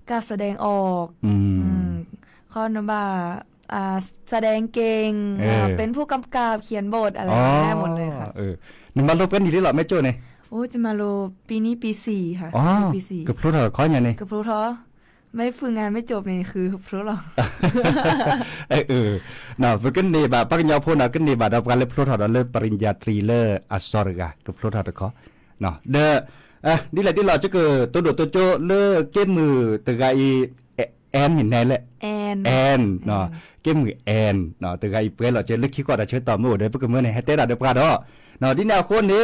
การแสดงออก ခီနဘၣ် แสดงเก่ง เป็นผู้กำกับ เขียนบท อะไรได้หมดเลยค่ะ. နမၤလိပှဲၤနံၣ်လံလီၤ မ့ၢ်ကၠိန့ၣ်. အိ ယမၤလိ ปีนี้ปีสี่ค่ะ, ကဖျိထီၣ်တခီညါန့ၣ်, ကဖျိထီၣ်, ไม่ฝึกงานไม่จบนี่คือဖျိလီၤ. ပကန့ၢ်ဘၣ် ပှၤကညီဖိန့ၣ် ကန့ၢ်ဘၣ်ဒီးပှၤလၢဖျိထီၣ်ဒီးလၢ ปริญญาตรี လၢအစီၤတဂၤ ကဖျိထီၣ်တခီ, ဒီး ဒ်လဲၣ်ဒ်လဲၣ် ယကတိၤဒိၣ်တိၤကၠိလၢက့မုၢ်တဂၤအံၤ အဲၣ် မ့ၢ်နဲလဲၣ်, အဲၣ် က့မုၢ်အဲၣ် တဂၤအံၤပှဲၤလီၤက့ၤလၢခံကွၢ်တၢ်ဆၢကတီၢ်မ့ၢ်အိၣ်ဒီး ပကမၢန့ၣ် ဟဲတဲဒၣ်ဒီးပှၤဒီး, ဒ်န့ၣ်အဃိန့ၣ်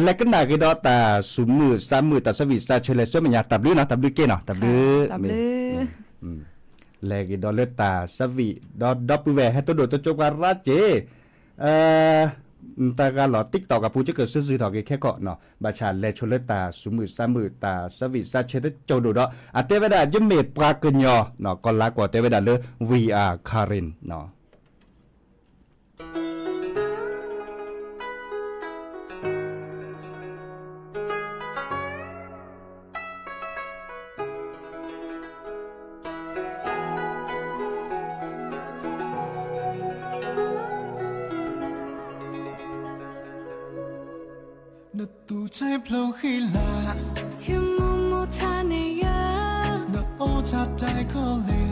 လဲၤကနၣ်က့ၤဒီးတၢ်စူၤမုၢ်ဆါမုၢ် တၢ်ဆၢဝံၣ်ဆါဆၢလဲၤဆၢမဲာ်ညါ တၢ်ဘျုးနီၤ တၢ်ဘျုးက့နီၤ တၢ်ဘျုး, လဲၤက့ၤဒီးလၢတၢ်ဆၢဝံၣ်ဒီး ဒီပုၢ်ဝဲၢ်ဟဲတိၤဒိၣ်တိၤကၠိပှၤရၤက့ၤ တၢ်ဂၤလီၤ TikTok အပူၤကကစုၣ်စုၣ်ထီၣ်က့ၤခဲကီး, ဘၣ်ဆၣ်လဲၤဆိလၢတၢ်စူၤမုၢ်ဆါမုၢ် တၢ်ဆၢဝံၣ်ဆါဆၢတကၠိၤဒိၣ်ဒီး အတဲဝဲဒၣ် ယမ့ၢ်ပှၤကညီ, ကီၤလါကွီၢ်တဲဝဲဒၣ်လၢ we are Karen. နသူၣ်ဆဲးဖျိးဃံလၤ, ယမိၢ်မိၢ်ထါန့ၢ်ယၤ, နအိၣ်ဆၣ်တၢ်ခီလ့ၣ်,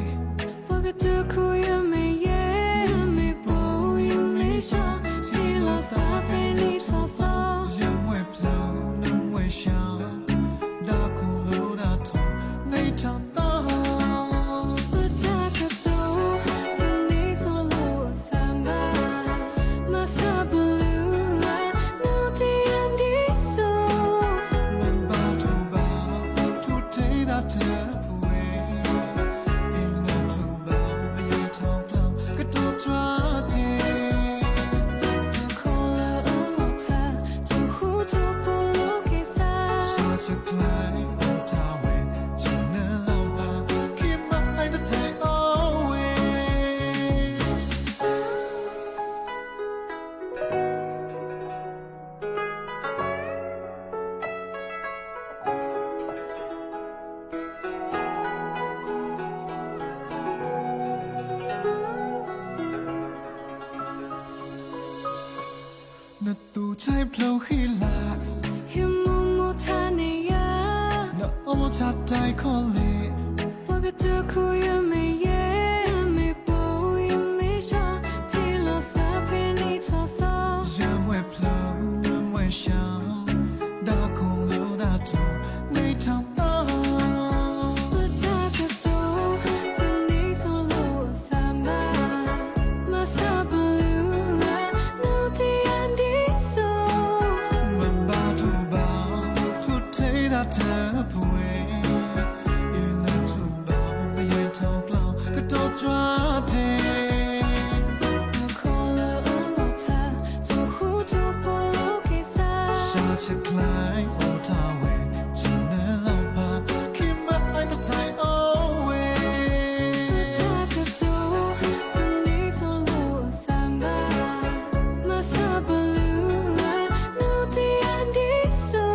ပှၤကတိၤခိၣ်ယမ့ၢ်ယဲ, ယမ့ၢ်ပိာ်ယမ့ၢ်ဆှီ, ထံလီၤသးဖဲန့ၣ်ထီၣ်သီ, ယမ့ၢ်ဖျိးနမ့ၢ်ဆှီ, ဒၣ်ခိၣ်လိၤဒၣ်ထိၣ် န့ၢ်ထီၣ်သီ ပတၢ်ကတိၤ တန့ၢ်သိၣ်လိသးဘၣ်, မၤသးပလုၢ်လၢ် နီၢ်တယၢ်ဒ်သိး, မ့ၢ်ဘၣ်ထိၣ်ဘၣ် ထိၣ်ထီၣ်ဒၣ်တပှဲၤ, အ့ၣ်လၢထိၣ်ဘၣ် မယါထီၣ်ကျီ ကတိၤကွၢ်တ့ၢ် ခိၣ်လၢအလီၤဖး ထိၣ်ဃူထိၣ်ဖိးလိာ်က့ၤသး, စးဆဲးကျဲအိၣ်တၢ်ဝဲ ဆနၢလီၤဘၣ် ခံမးအတတဲအီၤဝဲ နသူၣ်ဆဲးဖျိးဃံလၤ, ယမိၢ်မိၢ်ထါန့ၢ်ယၤ, နအိၣ်ဆၣ်တၢ်ခီလ့ၣ်, ပှၤကတိၤခိၣ်ယမ့ၢ်ယဲ, ယမ့ၢ်ပိာ်ယမ့ၢ်ဆှီ, ထံလီၤသးဖဲန့ၣ်ထီၣ်သီ, ယမ့ၢ်ဖျိးနမ့ၢ်ဆှီ, ဒၣ်ခိၣ်လိၤဒၣ်ထိၣ် န့ၢ်ထီၣ်သီ ပတၢ်ကတိၤ တန့ၢ်သိၣ်လိသးဘၣ်, မၤသးပလုၢ်လၢ် နီၢ်တယၢ်ဒ်သိး, မ့ၢ်ဘၣ်ထိၣ်ဘၣ် ထိၣ်ထီၣ်ဒၣ်တပှဲၤ, အ့ၣ်လၢထိၣ်ဘၣ် မယါထီၣ်ကျီ ကတိၤကွၢ်တ့ၢ် ခိၣ်လၢအလီၤဖး ထိၣ်ဃူထိၣ်ဖိးလိာ်က့ၤသး, စးဆဲးကျဲအိၣ်တၢ်ဝဲ ဆနၢလီၤဘၣ် ခံမးအတတဲအီၤဝဲ ပတၢ်ကတိၤ တန့ၢ်သိၣ်လိသးဘၣ်, မၤသးပလုၢ်လၢ် နီၢ်တယၢ်ဒ်သိး,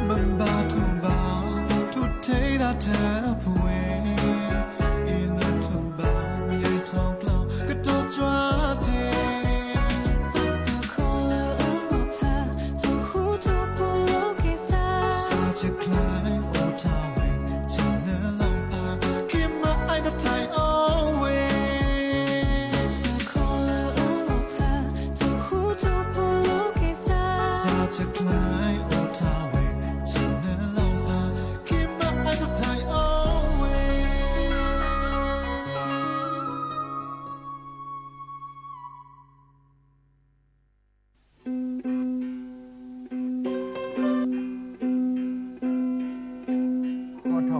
မ့ၢ်ဘၣ်ထိၣ်ဘၣ် ထိၣ်ထီၣ်ဒၣ်တပှဲၤ, အ့ၣ်လၢထိၣ်ဘၣ် မယါထီၣ်ကျီ ကတိၤကွၢ်တ့ၢ် ခိၣ်လၢအလီၤဖး ထိၣ်ဃူထိၣ်ဖိးလိာ်က့ၤသး, စးဆဲးကျဲအိၣ်တၢ်ဝဲ ဆနၢလီၤဘၣ် ခံမးအတတဲအီၤဝဲ ခိၣ်လၢအလီၤဖး ထိၣ်ဃူထိၣ်ဖိးလိာ်က့ၤသး, စးဆဲးကျဲအိၣ်တၢ်ဝဲ ဆနၢလီၤဘၣ် ခံမးအတတဲအီၤဝဲ ဃီထီၣ်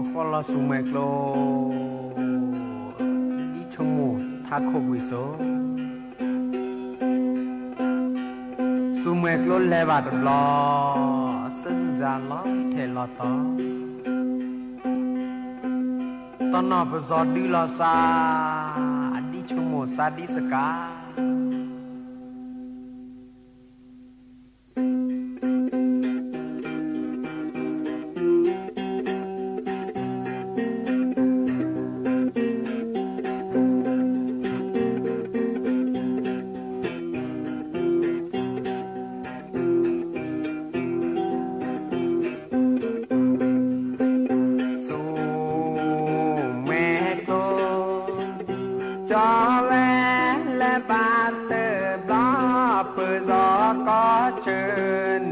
ဃီလီၤဆူမဲာ်ကျိ, ဒ်ဆိကမိၣ်ထးခိၣ်ကွံာ်စိ, ဆူမဲာ်ကျိလဲၤဘၣ်တဘျီ, အစၢစလီၤထဲးလီၤတီၤ နီၢ်နီၢ်ပစီၤဒုလီၤစၢ်, အဒံၣ်ဆိကမိၣ်စၢ်ဒံၣ်စကၤ ဆူမဲာ်ကျိ ကၠီဝဲလၢဘၣ်တဘျီ ပစီၤကီၢ်ဆၢ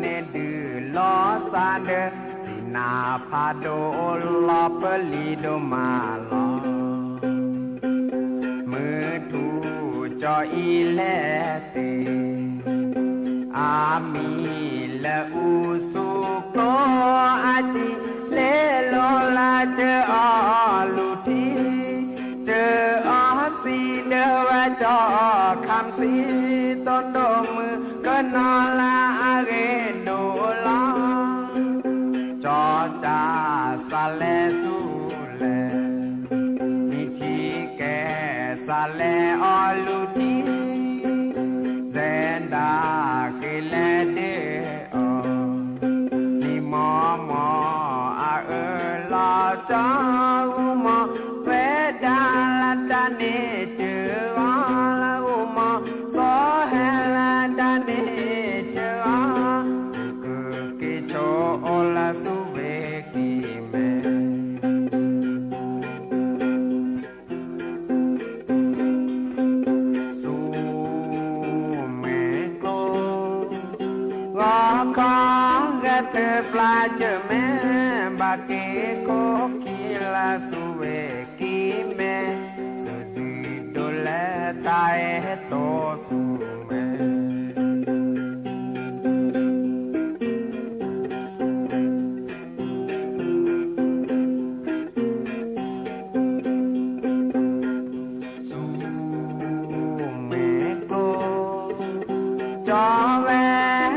န့ၣ် ဒုးလီၤစၢ်ဒီး စံနါဖးဒိၣ်လီၤပလံၤဒိၣ်မးလီၤ. မုၢ်ထူၣ်ကၠီအံၤလဲၤတ့ၢ် အမံၤလၢအူဆူကျိ အစံးလ့လိာ်လၢ ကၢအီၤလူၤထံ, ကၢအီၤစံးဒၢဝဲ ကၠီခၣ်စံး တိၢ်ဒိၣ်မုၣ်ကနီၤလၢအဂ့ၤဒိၣ်လီၤ. ကၠီကၢ်စးလဲၤဆူလဲၣ် မံၤထံကဲ စးလဲၤအီၤလူၤထံ, စဲဒၣ်က့ၤလဲၤဒ့အီၤ လံၤမီမီအအၢလီၤ ကၠီအူမီၤ ဝဲဒၣ်လၢတၢ်န့ၣ်စၢၤအီၤ လၢအူမီၤ စီၤဟဲလၢတၢ်န့ၣ်စၢၤအီၤ ကက့ၤဆိအိၣ်လၢဆူဝ့ၢ်ကံၢ်မဲ ဆူမဲာ်ကျိ ဂီၤခီဂဲၤထၢၣ်ပျၢ်စၢၤမဲာ် ဘၣ်က့ၤခိၣ်ခံလၢဆူဝ့ၢ်ကံၢ်မဲ စၢၤစံးဒိၣ်လဲၣ်တၢ်အဲၣ်တီဆူမဲာ် ဆူမဲာ်ကျိ ကၠီဝဲ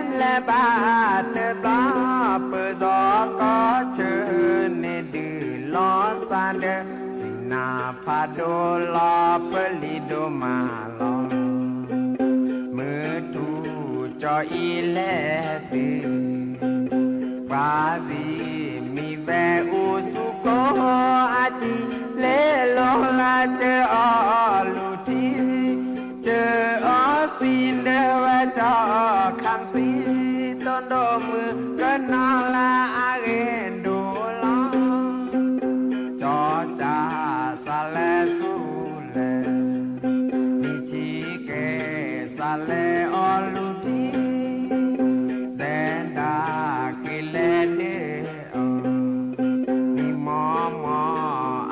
လၢဘၣ်တဘျီ ပစီၤကီၢ်ဆၢန့ၣ် ဒုးလီၤစၢ်ဒီး စံနါဖးဒိၣ်လီၤပလံၤဒိၣ်မးလီၤ. မုၢ်ထူၣ်ကၠီအံၤလဲၤတ့ၢ် ပှၤစံးမံၤဝဲအူဆူကျိ အစံးလ့လိာ်လၢ ကၢအီၤလူၤထံ, ကၢအီၤစံးဒၢဝဲ ကၠီခၣ်စံး တိၢ်ဒိၣ်မုၣ်ကနီၤလၢအဂ့ၤဒိၣ်လီၤ. ကၠီကၢ်စးလဲၤဆူလဲၣ် မံၤထံကဲ စးလဲၤအီၤလူၤထံ, သဲဒၣ်က့ၤလဲၤဒ့အီၤ မံၤမီမီအအၢ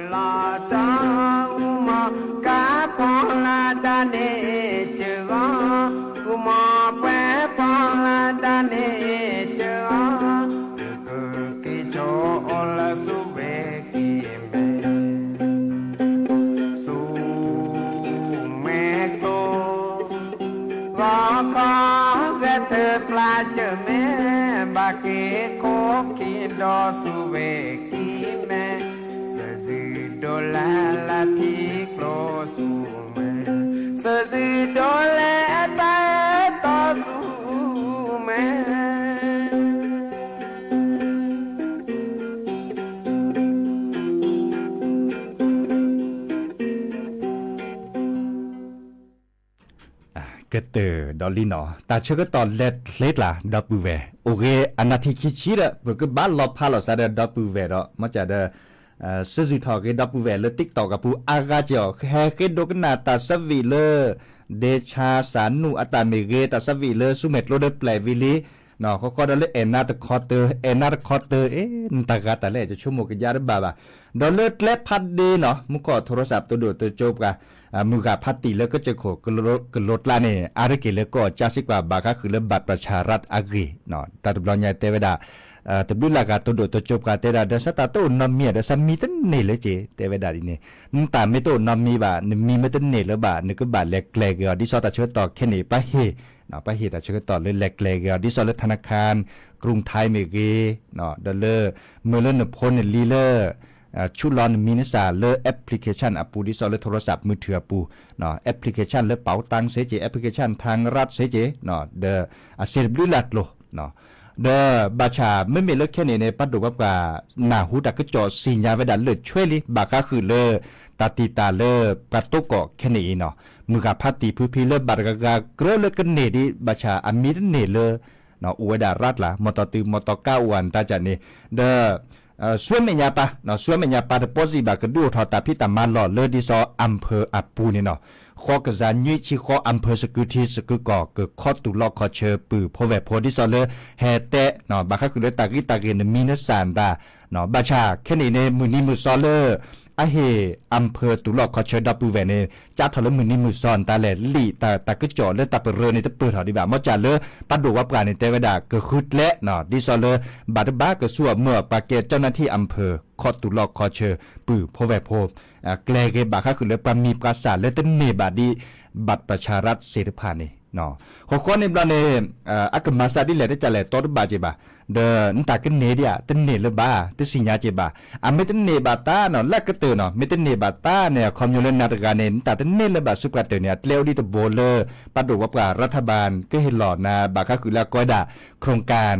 လီၤ ကၠီအူမီၤ ကါဖီလၢတၢ်န့ၣ်စၢၤအီၤ, အူမီၤပှဲၤဖီလၢတၢ်န့ၣ်စၢၤအီၤ, ကက့ၤဆိအိၣ်လၢဆူဝ့ၢ်ကံၢ်မဲ ဆူမဲာ်ကျိ ဂီၤခီဂဲၤထၢၣ်ပျၢ်စၢၤမဲာ်, ဘၣ်က့ၤခိၣ်ခံဒီးဆူဝ့ၢ်ကံၢ်မဲ, စၢၤစံးဒိၣ်လဲၣ်လၢထံကျိဆူမဲာ်, စၢၤစံးဒိၣ်လဲၣ်တၢ်အဲၣ်တီဆူမဲာ် ကတၢၢ်ဒီးလံနီၤ, တၢ်ဆၢကတီၢ်လဲၤချ့ကျါ ဒီပုၢ်ဝဲၢ်, အိၣ်ဂ့ၤအနၢ်ထံခံဆံဒီး ပကဘၣ်လီၤဖးလီၤစးဒီး ဒီပုၢ်ဝဲၢ်ဒီး မ့ၢ်ကဒီး စၢၤစံးထီၣ်က့ၤဒီပုၢ်ဝဲၢ်လၢ TikTok ကပူၤအါဂၤက့ၤအီၤ, ဟဲဃ့ဒိကနၣ်တၢ်ဆၢဝံၤလၢ ဒ့ဆါစၢ်နူၢ်အတၢ်မ့ၢ်ဂ့ၤ, တၢ်ဆၢဝံၤလၢဆူမဲာ်ကျိဒီးပျဲၢ်ဝံၤလံ ဃီဃီဒီးလၢအဲၣ်နါတခီတၢၢ်, အဲၣ်နါတခီတၢၢ်, အ့ နတၢ်ဂၤတၢ်လဲၣ် ယဆိကမိၣ်ကယါတဘၣ်ဘၣ်. ဒီးလၢကျဲဖးဒ့နီၤ မူခိၣ်ထိရူစး ပတိၢ်ဒိၣ်တိစၢၤပှၤ မုၢ်ဂၤဖးတံၢ်လၢကစၢၢ်ခိၣ်ကလိကျါန့ၣ် အါတက့ၢ်လၢကီၢ်ကၠါစ့ၢ်ကီး ဘၣ်ဃးဃုာ်လၢ บัตรประชารัฐ အဂ့ၢ်, တၢ်တဘျီညါတဲဝဲဒၣ် တဘျုးလၢ်ဂၤတိၢ်ဒိၣ်တိစၢၤပှၤတဲဒၣ် ဒီးစးတၢ်တအိၣ်နီတမံၤဧါ, ဒီးစးမံတန့ၢ်လၢက့ၤ တဲဝဲဒၣ်ဒ်န့ၣ်, နတၢ်မ့ၢ်တအိၣ်နီတမံၤဘၣ်, နမံမ့ၢ်တန့ၢ်လၢၤဘၣ် နကဘၣ်လဲၤကျဲၤက့ၤအီၤ ဒ်သိးတၢ်ဆၢကတီၢ်ခဲအံၤန့ၣ် ပှၤဟ့ၣ် ပှၤဟ့ၣ်တၢ်ဆၢကတီၢ်လၢလဲၤကျဲၤက့ၤအီၤ ဒ်သိးလၢ ธนาคารกรุงไทย မ့ၢ်ဂ့ၤ, ဒီးလၢ မ့ၢ်လၢနဖိနလံၤလၢ ဆူၣ်လီၤနမံၤနစၢ်လၢ application အပူၤ ဒ်သိးလၢ โทรศัพท์มือถือ အပူၤ, application လၢ ပၣ်တၢ် စ့ၢ်ကီး, application ထါရၣ် စ့ၢ်ကီး, ဒီးအစ့တဘျုးလၢ်ကျိၤ ဒီးဘၣ်ဆၣ်မ့မ့ၢ်လၢခဲန့ၣ်န့ၣ် ပှၤဒိၣ်ပှၤပှၢ်နၢ်ဟူတၢ်ကစီၣ်စံၣ်ညါဝဲဒၣ်လၢာ်ဆွဲလံ ဘၣ်ဃးဃုာ်လၢ တၢ်တံာ်တာ်လၢပှၤသကိးကီၢ်ခဲန့ၣ်အံၤနီၤ, မုၢ်ဂၤဖးတံၢ်ဖုဖံလၢဘၣ်တဂၤဂၤကြၢးလၢကန့ၢ်ဒံး ဘၣ်ဆၣ်အမံၤတန့ၢ်လၢ အိၣ်ဝဲဒၣ်ရၣ်ကျါ မီၢ်တီၢ်တုၤ မီၢ်တီၢ်ကါအိၣ်အနတၢ်ကန့ၣ်, ဒီး ဆူမဲာ်ညါပၢ်, ဆူမဲာ်ညါပၢ်တပီစံးဘၣ် ကဒုးအိၣ်ထီၣ်တၢ်ဖံးတၢ်မၤလီၢ်လၢဒ်သိး อำเภอ အပူၤန့ၣ်နီၤ, ဃီကစၢ်နွံဆံဃီ อำเภอ စကုထံ စကုကီၢ် ကခီတူၢ်လီၢ်ခီၣ်ဆၢပုၢ်ဖိဝဲၢ်ဖိ ဒ်သိးလၢ ဟဲတဲ ဘၣ်ဃးဃုာ်လၢတၢ်ဂံၢ်တၢ်ဂ့ၢ်နမံၤနစၢ်နတၢ်, ဘၣ်ဆၣ်ခဲန့ၣ်န့ၣ် မုၢ်နံၤမုၢ်သီလၢ အဟ့ၣ် อำเภอ တူၢ်လီၢ်ခီၣ်ဆၢဒီပုၢ်ဝဲၢ်န့ၣ် ကၢ်ထီၣ်လၢမုၢ်နံၤမုၢ်သီနတၢ်လဲၣ် လံာ်တၢ်ကစီၣ်လၢတၢ်ပရၢန့ၣ်တပၢၢ်ထီၣ်ဒံးဘၣ်, မ့ၢ်စၢ်လၢ ပှၤဒိၣ်ပှၤပှၢ်န့ၣ် တဲဝဲဒၣ်ကဃုကျဲ ဒ်သိးလၢ ဘၣ်တဘၣ်ကဆူၣ်အမုၢ်အပှၤကဲ เจ้าหน้าที่อำเภอ ခီတူၢ်လီၢ်ခီၣ်ဆၢ ပုၢ်ဖိဝဲၢ်ဖိ ကျဲဂ့ၤဘၣ်ဃးဃုာ်လၢပှၤမံၤပှၤစၢ်လၢတန့ၢ်ဘၣ်ဒံး บัตรประชารัฐ သ့ၣ်တဖၣ်န့ၣ်, ဃီဃီန့ၣ်ဘျီန့ၣ် အကမၤစၢ်ဒ်လဲၣ်တကးလဲၣ်တီတဘၣ်က့ၤဘၣ်, ဒီးနတၢ်ကန့ၢ်ဒံးဧါ တန့ၢ်လၢၤဘၣ် တသ့ၣ်ညါက့ၤဘၣ်, အမ့ၢ်တန့ၢ်ဘၣ်တၢ်နီၤ လၢကတၢၢ်နီၤ မ့ၢ်တန့ၢ်ဘၣ်တၢ်န့ၣ် အခီပညီလၢနၤတဂၤန့ၣ် နတၢ်တန့ၢ်လၢၤဘၣ်ဆူပှၤတၢၢ်န့ၣ် အကျဲအိၣ်ဒံးတဘိလၢ ပှၤဒိၣ်ပှၤပှၢ် รัฐบาล ကဟ့ၣ်လီၤနၤ ဘၣ်ဃးဃုာ်လၢအကိးဝဲဒၣ် โครงการ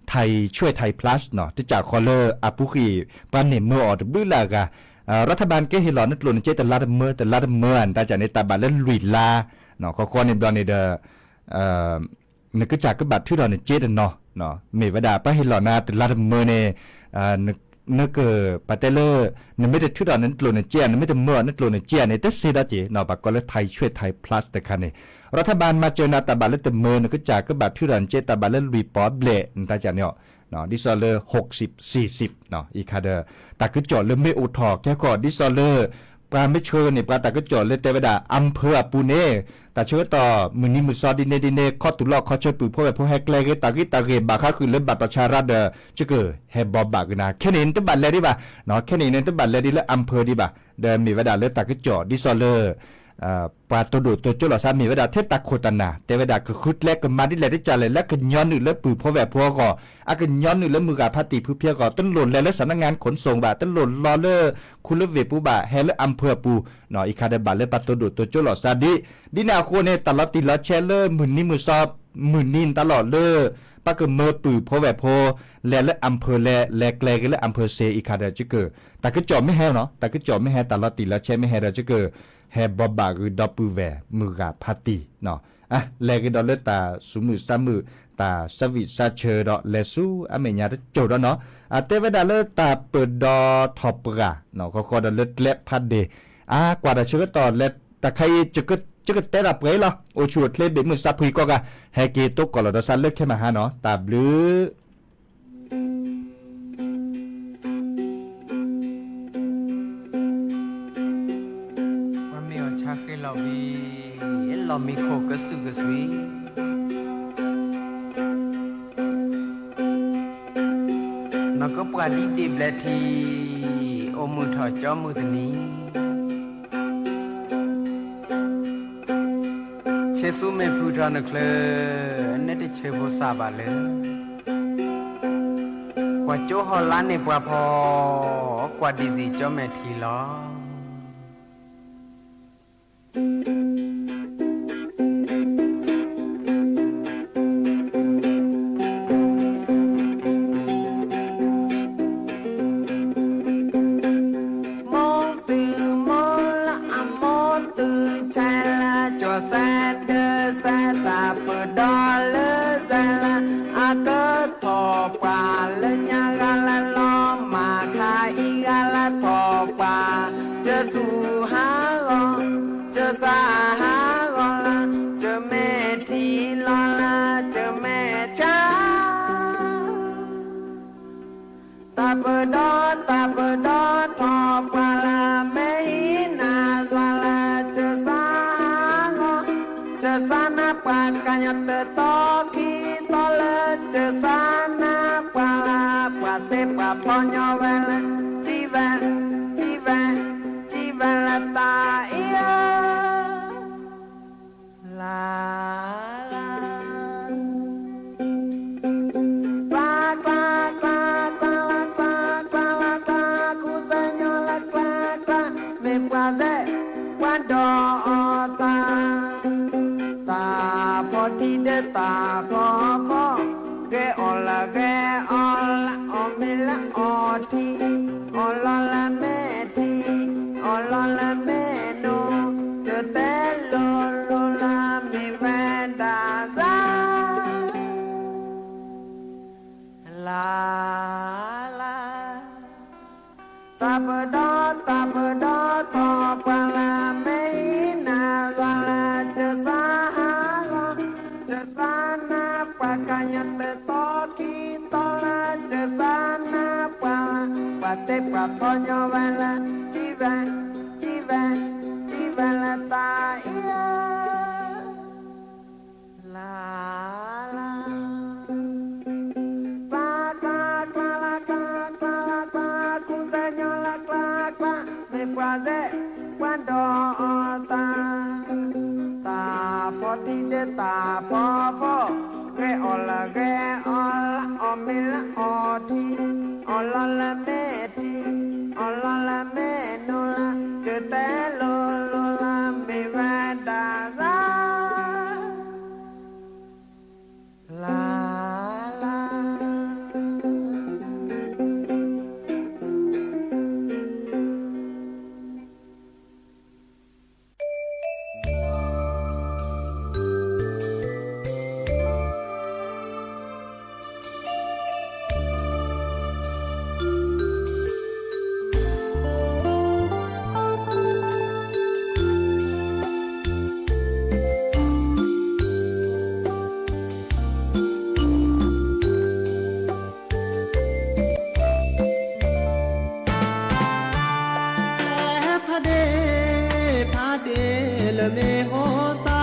ไทยช่วยไทย Plus နီၤ တကးဃီလၢအပူၤကွံာ် ပှၤန့ၢ်မၢအီၤတဘျုးလၢ်အဂၤ, รัฐบาล ကဟ့ၣ်လီၤနကျိၣ်နစ့တလါတမၢ တလါတမၢဧါ နတၢ်ကန့ၣ် တၢ်ဘၣ်လၢလွံၢ်လါ, ဃီဃီန့ၣ်ဘျီန့ၣ်ဒီး နကစၢ်ကဘၣ်ထုးထီၣ်နစ့တနီၤ, မ့ၢ်ဝဲဒၣ်ပှၤဟ့ၣ်လီၤနၤတလါတမၢန့ၣ် နကပာ်တဲလၢ နမ့ၢ်တထုးထီၣ်နကျိၣ်နစ့ဧါ နမ့ၢ်တမၢအီၤနကျိၣ်နစ့ဧါန့ၣ် တသ့ဒီးက့ၤနီၤ ပှၤကိးလၢ ไทยช่วยไทย Plus တခါန့ၣ် รัฐบาล မၤစၢၤနၤတၢ်ဘၣ်လၢတမၢ နကစၢ်ကဘၣ်ထုးထီၣ်နစ့တၢ်ဘၣ်လၢလွံၢ်ပီဘျဲၣ် နတၢ်ကန့ၣ်အီၤ ဒ်သိးလၢ หกสิบ สี่สิบ အံၤခါဒီး တၢ်ကစီၣ်လၢမ့ၢ်အိၣ်ထီၣ်ကဲကီၢ် ဒ်သိးလၢ ပှၤမ့ၢ်ဆှၢန့ၢ်ပှၤတၢ်ကစီၣ်လၢတဲဝဲဒၣ် อำเภอ အပူၤန့ၣ် တၢ်ဆၢကတီၢ်မုၢ်နံၤမုၢ်သီဒ်န့ၣ်ဒ်န့ၣ် ခီတူၢ်လီၢ်ခီၣ်ဆၢပုၢ်ဖိဝဲၢ်ဖိဟဲကျဲဂ့ၤ တၢ်ဂံၢ်တၢ်ဂ့ၢ်ဘၣ်ဃးဃုာ်လၢ บัตรประชารัฐ ဒီး ကကဟဲဘိးဘၣ်က့ၤနၤ ခဲန့ၣ်နတဘၣ်လဲၤဒံးဘၣ်, ခဲန့ၣ်န့ၣ်နတဘၣ်လဲၤဒံးလၢ อำเภอ ဒံးဘၣ်, ဒီးမ့ၢ်ဝဲဒၣ်လၢတၢ်ကစီၣ်ဒ်သိးလၢ ပှၤတိၢ်ဒိၣ်တိၢ်ကၠိလီၤသး မ့ၢ်ဝဲဒၣ်ထဲတၢ်ခိၣ်တၢ်နၢ် တဲဝဲဒၣ်ကဃုကျဲကမၤဒ်လဲၣ်တကးလဲၣ် လၢကညီနုာ်လၢပုၢ်ဖိဝဲၢ်ဖိအဂီၢ်, အကညီနုာ်လၢမုၢ်ဂၤဖးတံၢ်ဖုဖံအဂီၢ် တလိၣ်လဲၤလၢ สำนักงานขนส่ง ဘၣ်, တလိၣ်လီၤလၢ ခူလၢဝ့ၢ်ပူၤဘၣ်, ဟဲလၢ อำเภอ အပူၤ, အံၤခါဒီးဘၣ်လၢပှၤတိၢ်ဒိၣ်တိၢ်ကၠိလီၤသးဒ်, ဒ်န့ၣ်အဃိန့ၣ် တၢ်လီၤတံၢ်လီၤဆဲးလၢမုၢ်နံၤမုၢ်သီ မုၢ်နံၤတၢ်လီၢ်လၢ ပှၤကမၢပုၢ်ဖိဝဲၢ်ဖိ လဲၤလၢ อำเภอ လဲၤ လဲၤကျဲဂ့ၤလၢ อำเภอ စ့ၢ် အံၤခါဒီးကက တၢ်ကစီၣ်မ့ၢ်ဟဲနီၤ တၢ်ကစီၣ်မ့ၢ်ဟဲ တၢ်လီၤတံၢ်လီၤဆဲးမ့ၢ်ဟဲဒီးကက ဟဲဘိးဘၣ်ဂ့ၤဒီပုၢ်ဝဲၢ်မုၢ်ဂၤဖးတံၢ်, လဲၤဂ့ၤဒီးလၢတၢ်ဆူးမုၢ်ဆါမုၢ် တၢ်ဆၢဝံၣ်ဆၢဆၢဒီး လဲၤဆူအမဲာ်ညါတကၠိၢ်ဒီးနီၤ, အတဲဝဲဒၣ်လၢတၢ်ပၢၢ်ဒီထီၣ်ပှၢ် ဃီဃီဒီးလၢကျဲဖးဒ့ၣ်, အါကွၢ်တၢ်ဆၢကတီၢ်လဲၤတၢ်ခါအံၤ ကကတဲတၢ်ပှဲၤလီၤ အိၣ်ဆူၣ်အိၣ်ချ့ဘ့ၣ်မုၢ်သးဖှံကိးဂၤ ဟဲက့ၤတိကိၢ်လီၤဒီးသးလၢခဲမဟါနီၤ တၢ်ဘျုး ပှၤမ့ၢ်အီၣ်ဆါဃ့လီၤဝံၤ လီၢ်မံခိၣ်ကစုာ်ကစွံ နီၢ်ကပှၢ်ဒ်ဒ့ၣ်ဘျဲၣ်ထံး အိၣ်မုာ်ထီၣ်ကၠီမုၢ်တနံၤ ဆ့ဆူမ့ၢ်ပုၢ်ထီၣ်နချၢ နဲတဆၢဖိစၢ်ဘၣ်လၢ ကွၢ်ကၠိဟီၣ်လာ်န့ၣ်ပှၤဖီ ကွၢ်ဒံးစံၣ်ကၠီမဲာ်ထံလီၤ မိၢ်တုၤမိၢ်လၢအမိၢ်တုၤဆဲးလၢ ကၠီၤစဲဒၢစဲတၢ်ပၢၢ်ဒီလၢစဲးလၢ အကထီၣ်ပှၢ်လၢညါဂၤလၢလီၤမၢ်ခါအံၤဂၤလၢထီၣ်ပှၢ် ကၠိဆူဟးဂီၤ ကၠိဆါဟးဂီၤလၢ ကၠိမဲာ်ထံလီၤလၢ ကၠိမဲာ်ဆါ တၢ်ပၢၢ်ဒီ တၢ်ပၢၢ်ဒီထီၣ်ပှၢ်လၢ မဲာ်ဟံးနၤဂီၤလၢ ကၠိဆါဟးဂီၤ ကၠိဆါနၢ်ပှၢ်ကညီတတီခံတီလၢ ကၠိဆါနၢ်ပှၢ်လၢ ပှၤသ့ပှၤဖီညီဝဲလၢ ထံဝဲ ထံဝဲ ထံဝဲလၢတၢ်အံၤဧၢ လါ လါ ကျါ ကျါ ကျါ ကျါ လါ ကျါ ကျါ လါ ကျါ ခူစဲညိ ညီတသီခံသီလၢတစါနါပှၤလၢ ပှၤသ့ပှၤဖီညီဝဲလၢ ကံဝဲ, ကံဝဲ, ကံဝဲလၢတၢ်အံၤဧၢ, လါ, လါ, ကျါ, ကျါ, ကျါလါ ကျါ, ကျါလါ ကျါ, ကူစဲညီလၢကျါ ကျါ, မ့ၢ်ပှၤစဲ ပှၤဒီးအီၤသး သးဖီထံဒီးသးဖီဖီ, ဂဲၤအီၣ်လၢဂဲၤအီၣ်လၢ အီၣ်မ့ၤလၢအီထံ, အီၣ်လီၤလၢမ့ၢ်ထံ, အီၣ်လီၤလၢမ့ၢ်နူလၢ ကတဲလိၤလိၤလၢ မ့ၢ်ဝဲဒၣ်သး လါ, လါ. လဲၤဖးဒ့ၣ် ဖးဒ့ၣ်လၢမ့ၢ်ဟိစါ,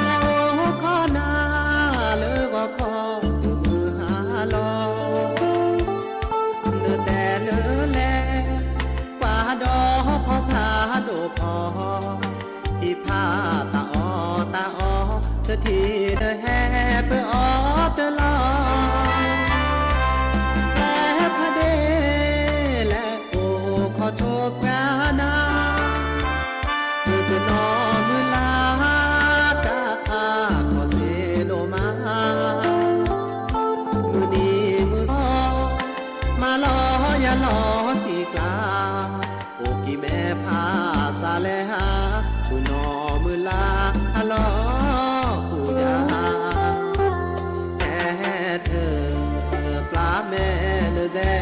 လဲၤအိၣ်ခီနၤလၢဂီၤခီ တုၤမုၢ်ဟါလီၤ, နတဲလၢလဲၤ ကွၢ်ဒီးဖီဖးဒိၣ်ဖီ ဟံးဖးတၢ်အီၣ်တၢ်အီ, တထံၣ်နဟဲပၢအီၤတလီၢ်, လဲၤဖးဒ့ၣ် လဲၤအိၣ်ခီဆိပှၤနၤ, မုၢ်ကနီၤမုၢ်လါ ကါအါခီစ့ဒိၣ်မး, မုၢ်နံၤမုၢ်သီ မၤလီၤယၤလီၤတံၢ်ကျါ, အိၣ်ကံၤမဲာ်ဖးစးလဲၤဟး, မုၢ်နီၤမုၢ်လါဟးလီၤဃုာ်ယၤ, ဟဲထၢၣ်ပျၢ်မဲာ်လၢစဲ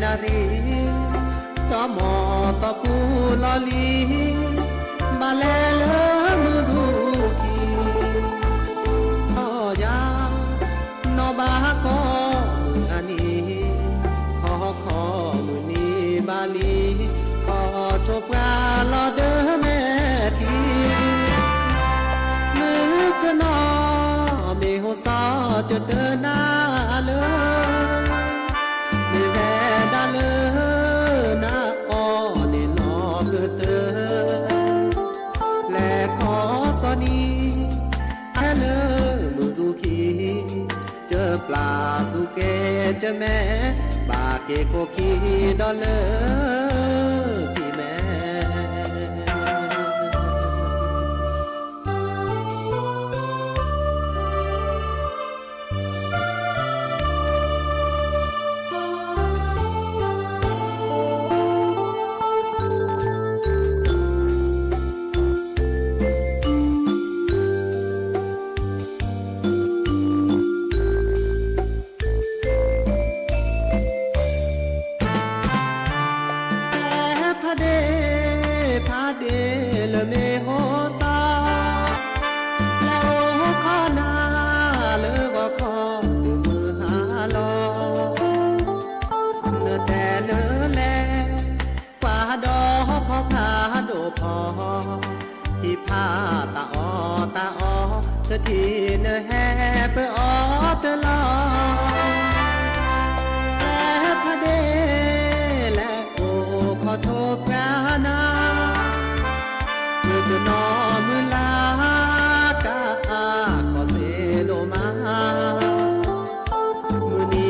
နၣ်ရံၣ်, တီမီၤသီပူၤလီၤလံ, ဘၣ်လဲၤလၢမုၢ်သူၣ်ခံ ယၤ, နီၢ်ဘၣ်ကီမုၢ်အနံၤ, ခီခီမုၢ်နံၤဘၣ်လံ, ခီဆိပှၤလီၤဒၢမဲာ်ထံ, မုၢ်ကနီၤမ့ၢ်ဟိစါ ကတၢၢ်နၤလၢ မ့ၢ်ဝဲဒၣ်လၢ နအီၣ်န့ၣ်နီၢ်ကတၢၢ်, လဲၤခီစီနံၤ ဟဲလၢမုၢ်သူၣ်ခံ, ကပျၢ်သူၣ်ကဲကမဲာ်, ဘၣ်က့ၤခိၣ်ခံဒီးလၢခံမဲာ် လဲၤဖးဒ့ၣ် ဖးဒ့ၣ်လၢမ့ၢ်ဟိစါ, လဲၤအိၣ်ခီနၤလၢဂီၤခီ တုၤမုၢ်ဟါလီၤ, နတဲလၢလဲၤ ကွၢ်ဒီးဖီဖးဒိၣ်ဖီ, ဟံးဖးတၢ်အီၣ်တၢ်အီ, တထံၣ်နဟဲပၢအီၤတလီၢ်, လဲၤဖးဒ့ၣ် လဲၤအိၣ်ခီဆိပှၤနၤ, မုၢ်ကနီၤမုၢ်လါ ကါအါခီစ့ဒိၣ်မး, မုၢ်နံၤမုၢ်သီ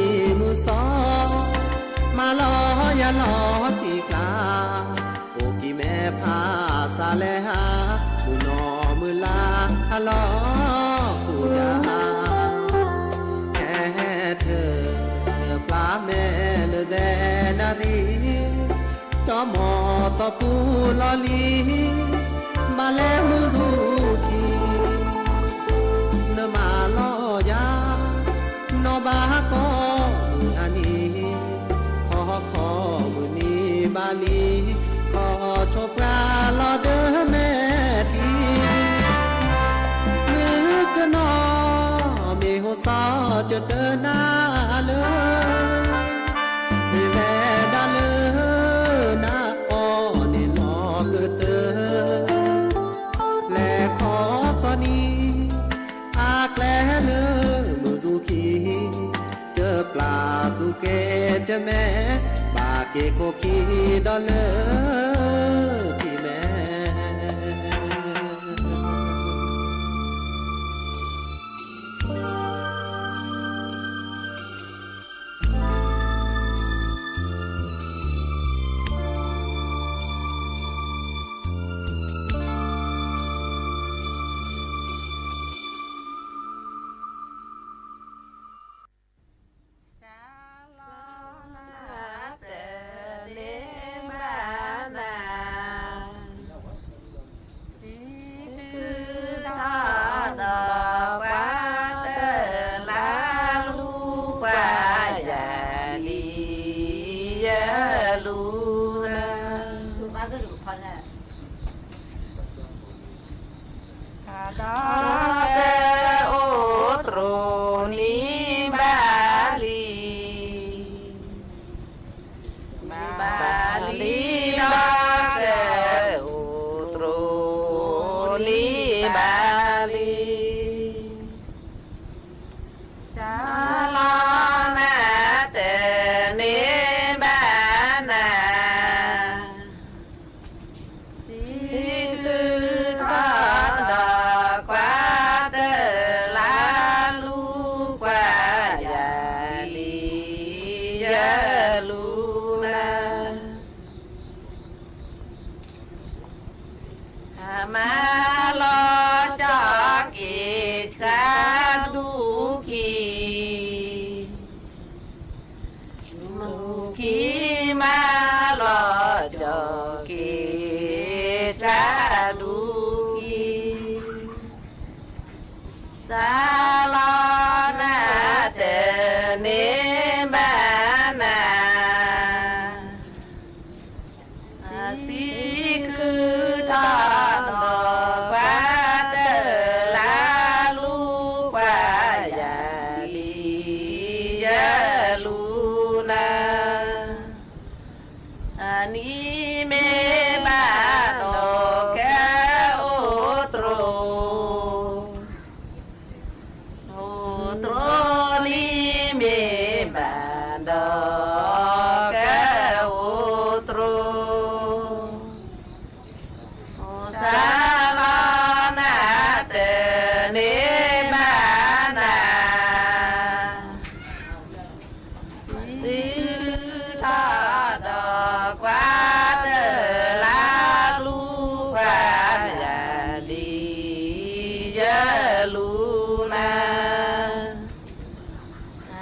မၤလီၤယၤလီၤတံၢ်ကျါ, အိၣ်ကံၤမဲာ်ဖးစးလဲၤဟး, မုၢ်နီၤမုၢ်လါဟးလီၤဃုာ်ယၤ, ဟဲထၢၣ်ပျၢ်မဲာ်လၢစဲနၣ်ရံၣ်, တီမီၤသီပူၤလီၤလံ, ဘၣ်လဲၤမုၢ်သူၣ်ခံ နမၤလီၤယၤ, နီၢ်ဘၣ်ကီမုၢ်အနံၤ, ခီခီမုၢ်နံၤဘၣ်လံ, ခီဆိပှၤလီၤဒၢမဲာ်ထံ, မုၢ်ကနီၤမ့ၢ် ကတၢၢ်နၤလၢ မ့ၢ်ဝဲဒၣ်လၢ နအီၣ်န့ၣ်လီၤကတၢၢ်, လဲၤခီစီၤနံၤ အကျဲလၢမုၢ်စူၤခံ, တပျၢ်စူၤကဲတမဲ, ဘၣ်က့ၤခိၣ်ခံဒီးလၢခံမဲာ်. စံးကုထီၣ်ဒီးကွၢ်တၢၢ် လၢလူၤကွၢ်ယၤလံ ယလူၤနၤ ဒီးကအိၣ်သြိၣ်နံၤဘၣ်လံ, ဘၣ်လံဒီးကအိၣ်သြိၣ်နံၤဘၣ်လံ. စၢလီၤနၤတန့ၢ်ဘၣ်နၤ စံးကုထီၣ်ဒီးကွၢ်တၢၢ် လၢလူၤကွၢ်ယၤလံ ယလူၤနၤ မၤလီၤကၠီက့ၤဆါဒူခံ, ဒူခံ မၤလီၤကၠီက့ၤဆါဒူခံ, စၢလီၤနၤတန့ၢ်ဘၣ်နၤ စံးကုထီၣ်ဒီးကွၢ်တၢၢ် လၢလူၤကွၢ်ယၤလံ ယလူၤနၤ, အနံၤမ့ၢ်ဘၣ်ဒီးကအိၣ်သြိၣ် အိၣ်သြိၣ်နံၤမ့ၢ်ဘၣ်ဒီး ကအိၣ်သြိၣ်, စၢလီၤနၤတန့ၢ်ဘၣ်နၤ စံးကုထီၣ်ဒီးကွၢ်တၢၢ် လၢလူၤကွၢ်ယၤလံ ယလူၤနၤ,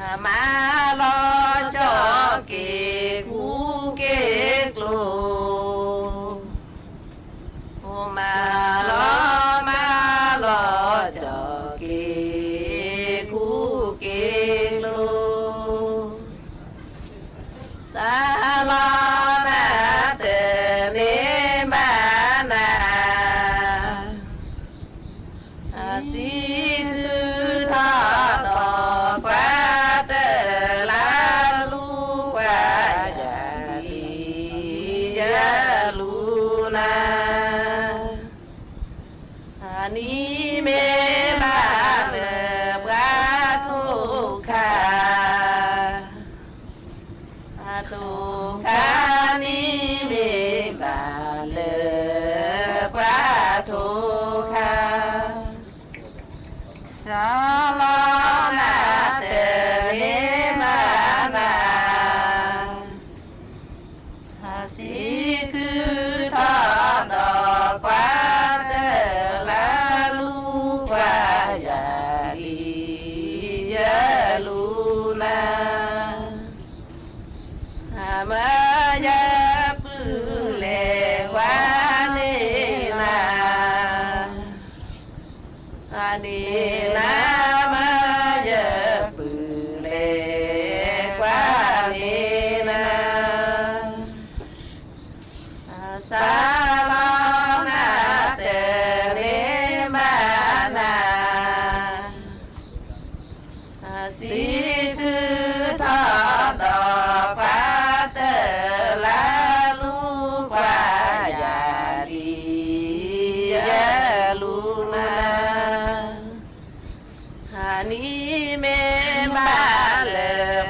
မၤလီၤကၠီက့ၤကူက့ၤကျိၤ မၤလီၤမၤလီၤကၠီက့ၤကူက့ၤကျိၤ, စၢလီၤနၤတန့ၢ်ဘၣ်နၤ စံးကုထီၣ်ဒီးကွၢ်တၢၢ် လၢလူၤကွၢ်ယၤလံ ယလူၤနၤ, အနံၤမ့ၢ်ဘၣ်လၢပှၤထိၣ်ခါ ထိၣ်ခါနံၤမ့ၢ်ဘၣ်လၢ ပှၤထိၣ်ခါ, စၢလီၤနၤတန့ၢ်ဘၣ်နၤ စံးကုထီၣ်ဒီးကွၢ်တၢၢ် လၢလူၤကွၢ်ယၤလံ ယလူၤနၤ, မၢယပုၢ်လဲၤကွၢ်န့ၢ်နၤ န့ၢ်နၤ မၢယပုၢ်လဲၤကွၢ်န့ၢ်နၤ, စၢလီၤနၤတန့ၢ်ဘၣ်နၤ စံးခုထီၣ်ဒီးကွၢ်တလၢလူၤကွၢ်ယၤလံ ယလူၤနၤ နံၤမ့ၢ်ဘၣ်လၢ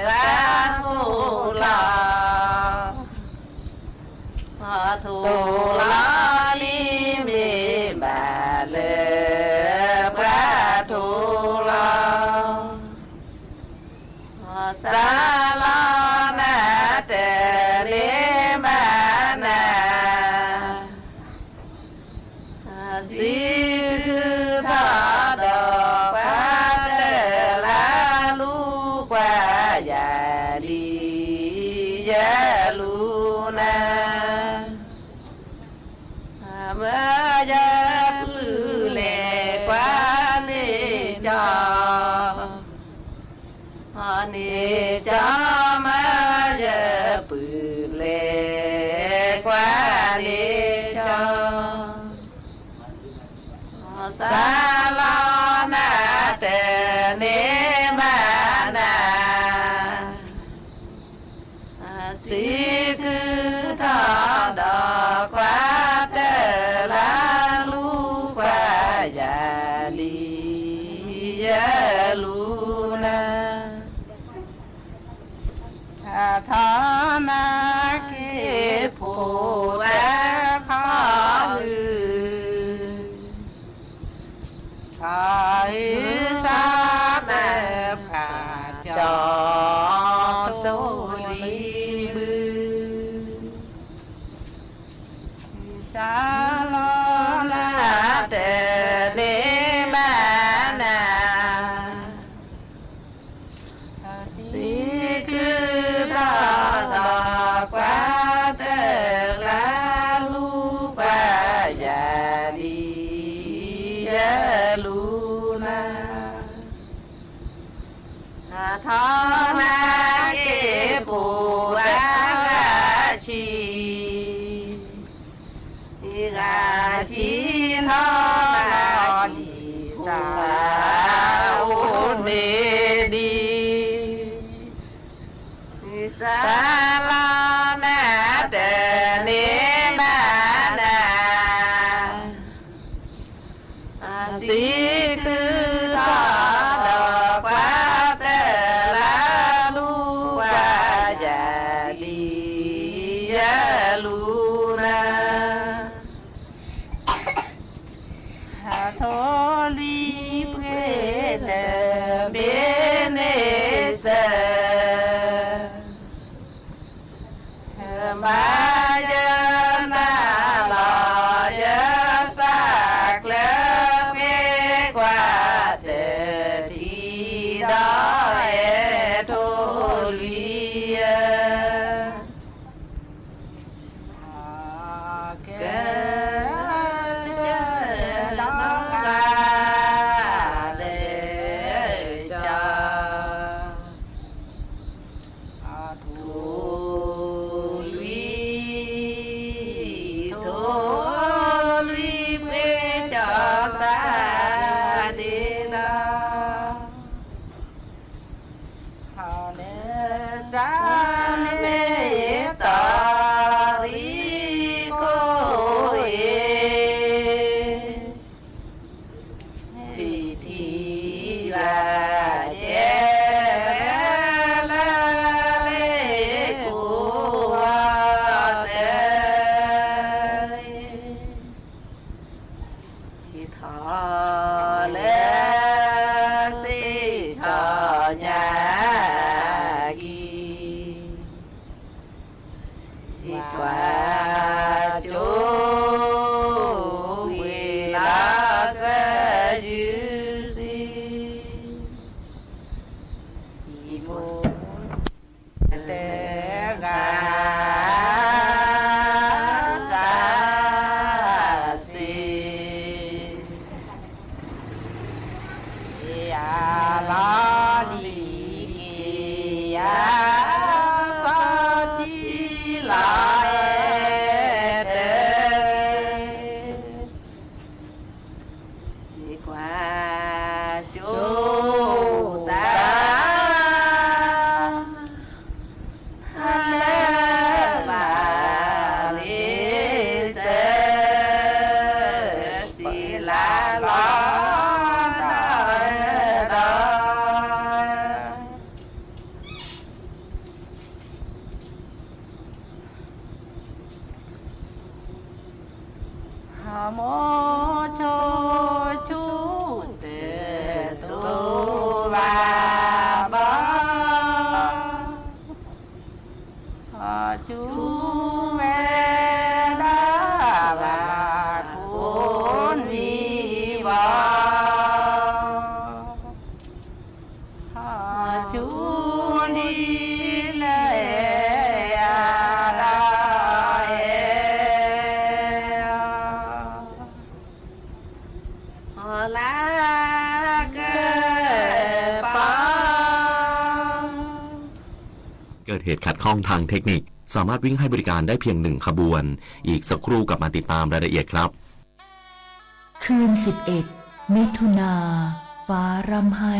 ပှၤထိၣ်လီၤ ထိၣ်လီၤ နံၤမ့ၢ်ဘၣ်လၢပှၤထိၣ်လီၤ စးလီၤနၤတန့ၢ်ဘၣ်နၤ စံးခုထီၣ်ဒီးကွၢ်တလၢလူၤကွၢ်ယၤလံ ယလူၤနၤ မၢယပုၢ်လဲၤကွၢ်န့ၢ်ကၠီ န့ၢ်ကၠီ မၢယပုၢ်လဲၤကွၢ်န့ၢ်ကၠီ စးလီၤနၤတန့ၢ်ဘၣ်နၤ စံးခုထီၣ်ဒီးကွၢ်တလၢလူၤကွၢ်ယၤလံ ယလူၤနၤ ထီၣ်နၤက့ၤဖိတခီ ဟူးထီၣ်နၤဖးကၠီ ထိၣ်လွံၢ်ဘု စးလီၤနၤတန့ၢ်ဘၣ်နၤ စံးခုထီၣ်ဒီးကွၢ်တလၢလူၤကွၢ်ယၤ ဒ်ယလူၤနၤ ထီၣ်နၤက့ၤဖိ ဂၤဆံ ဂၤဆံ ထီၣ်နၤက့ၤဖိ အိၣ်န့ၢ်ဒံး စးလီၤနၤတန့ၢ်ဘၣ်နၤ စံးခုထီၣ်ဒီးကွၢ်တလၢလူၤကွၢ်ယၤ ဒ်ယလူၤနၤ ထိၣ်လွံၢ်ပှ့ၤတဘ့ၣ် ဘ့ၣ်န့ၣ်စၢၤ မၤယနၤလီၤ ယစၢ်ကျၢၤ ပှ့ၤကွၢ်တထံၣ်ဒီး အဲၣ်ထိၣ်လွံၢ်ဧၢ ကဲ လၢ ထိၣ်လွံၢ် ထိၣ်လွံၢ်ပှ့ၤကၠီၤစၢ်ဒ့ဒီး တၢ်မ့ၢ်ယတီၤရံကိၣ်အ့ၣ် ထံၣ်ထံၣ်ယွၤကဲ လၢလ့ကိၣ်ဝီၤတၢ် ထံၣ်ထီၣ်လၢစ့ၣ်ထီၣ်ညါကံၤ ကွၢ်ကၠိဝ့ၤလီၤစၢၤယုၢ်စံ ယဖိ တဂၤ စၢ်စ့ ယၤလီၤလံ ဝဲဒၣ်ဘၣ်ကိးနံၤဘၣ် ဟီၣ်ဆူဒ်လဲၣ်အတၢ်အဲၣ် ဟီၣ်လၢကပၤ เกิดเหตุขัดข้องทางเทคนิค สามารถวิ่งให้บริการได้เพียงหนึ่งขบวน อีกสักครู่กลับมาติดตามรายละเอียดครับ คืนสิบเอ็ด มิถุนา ฟ้าร่ำไห้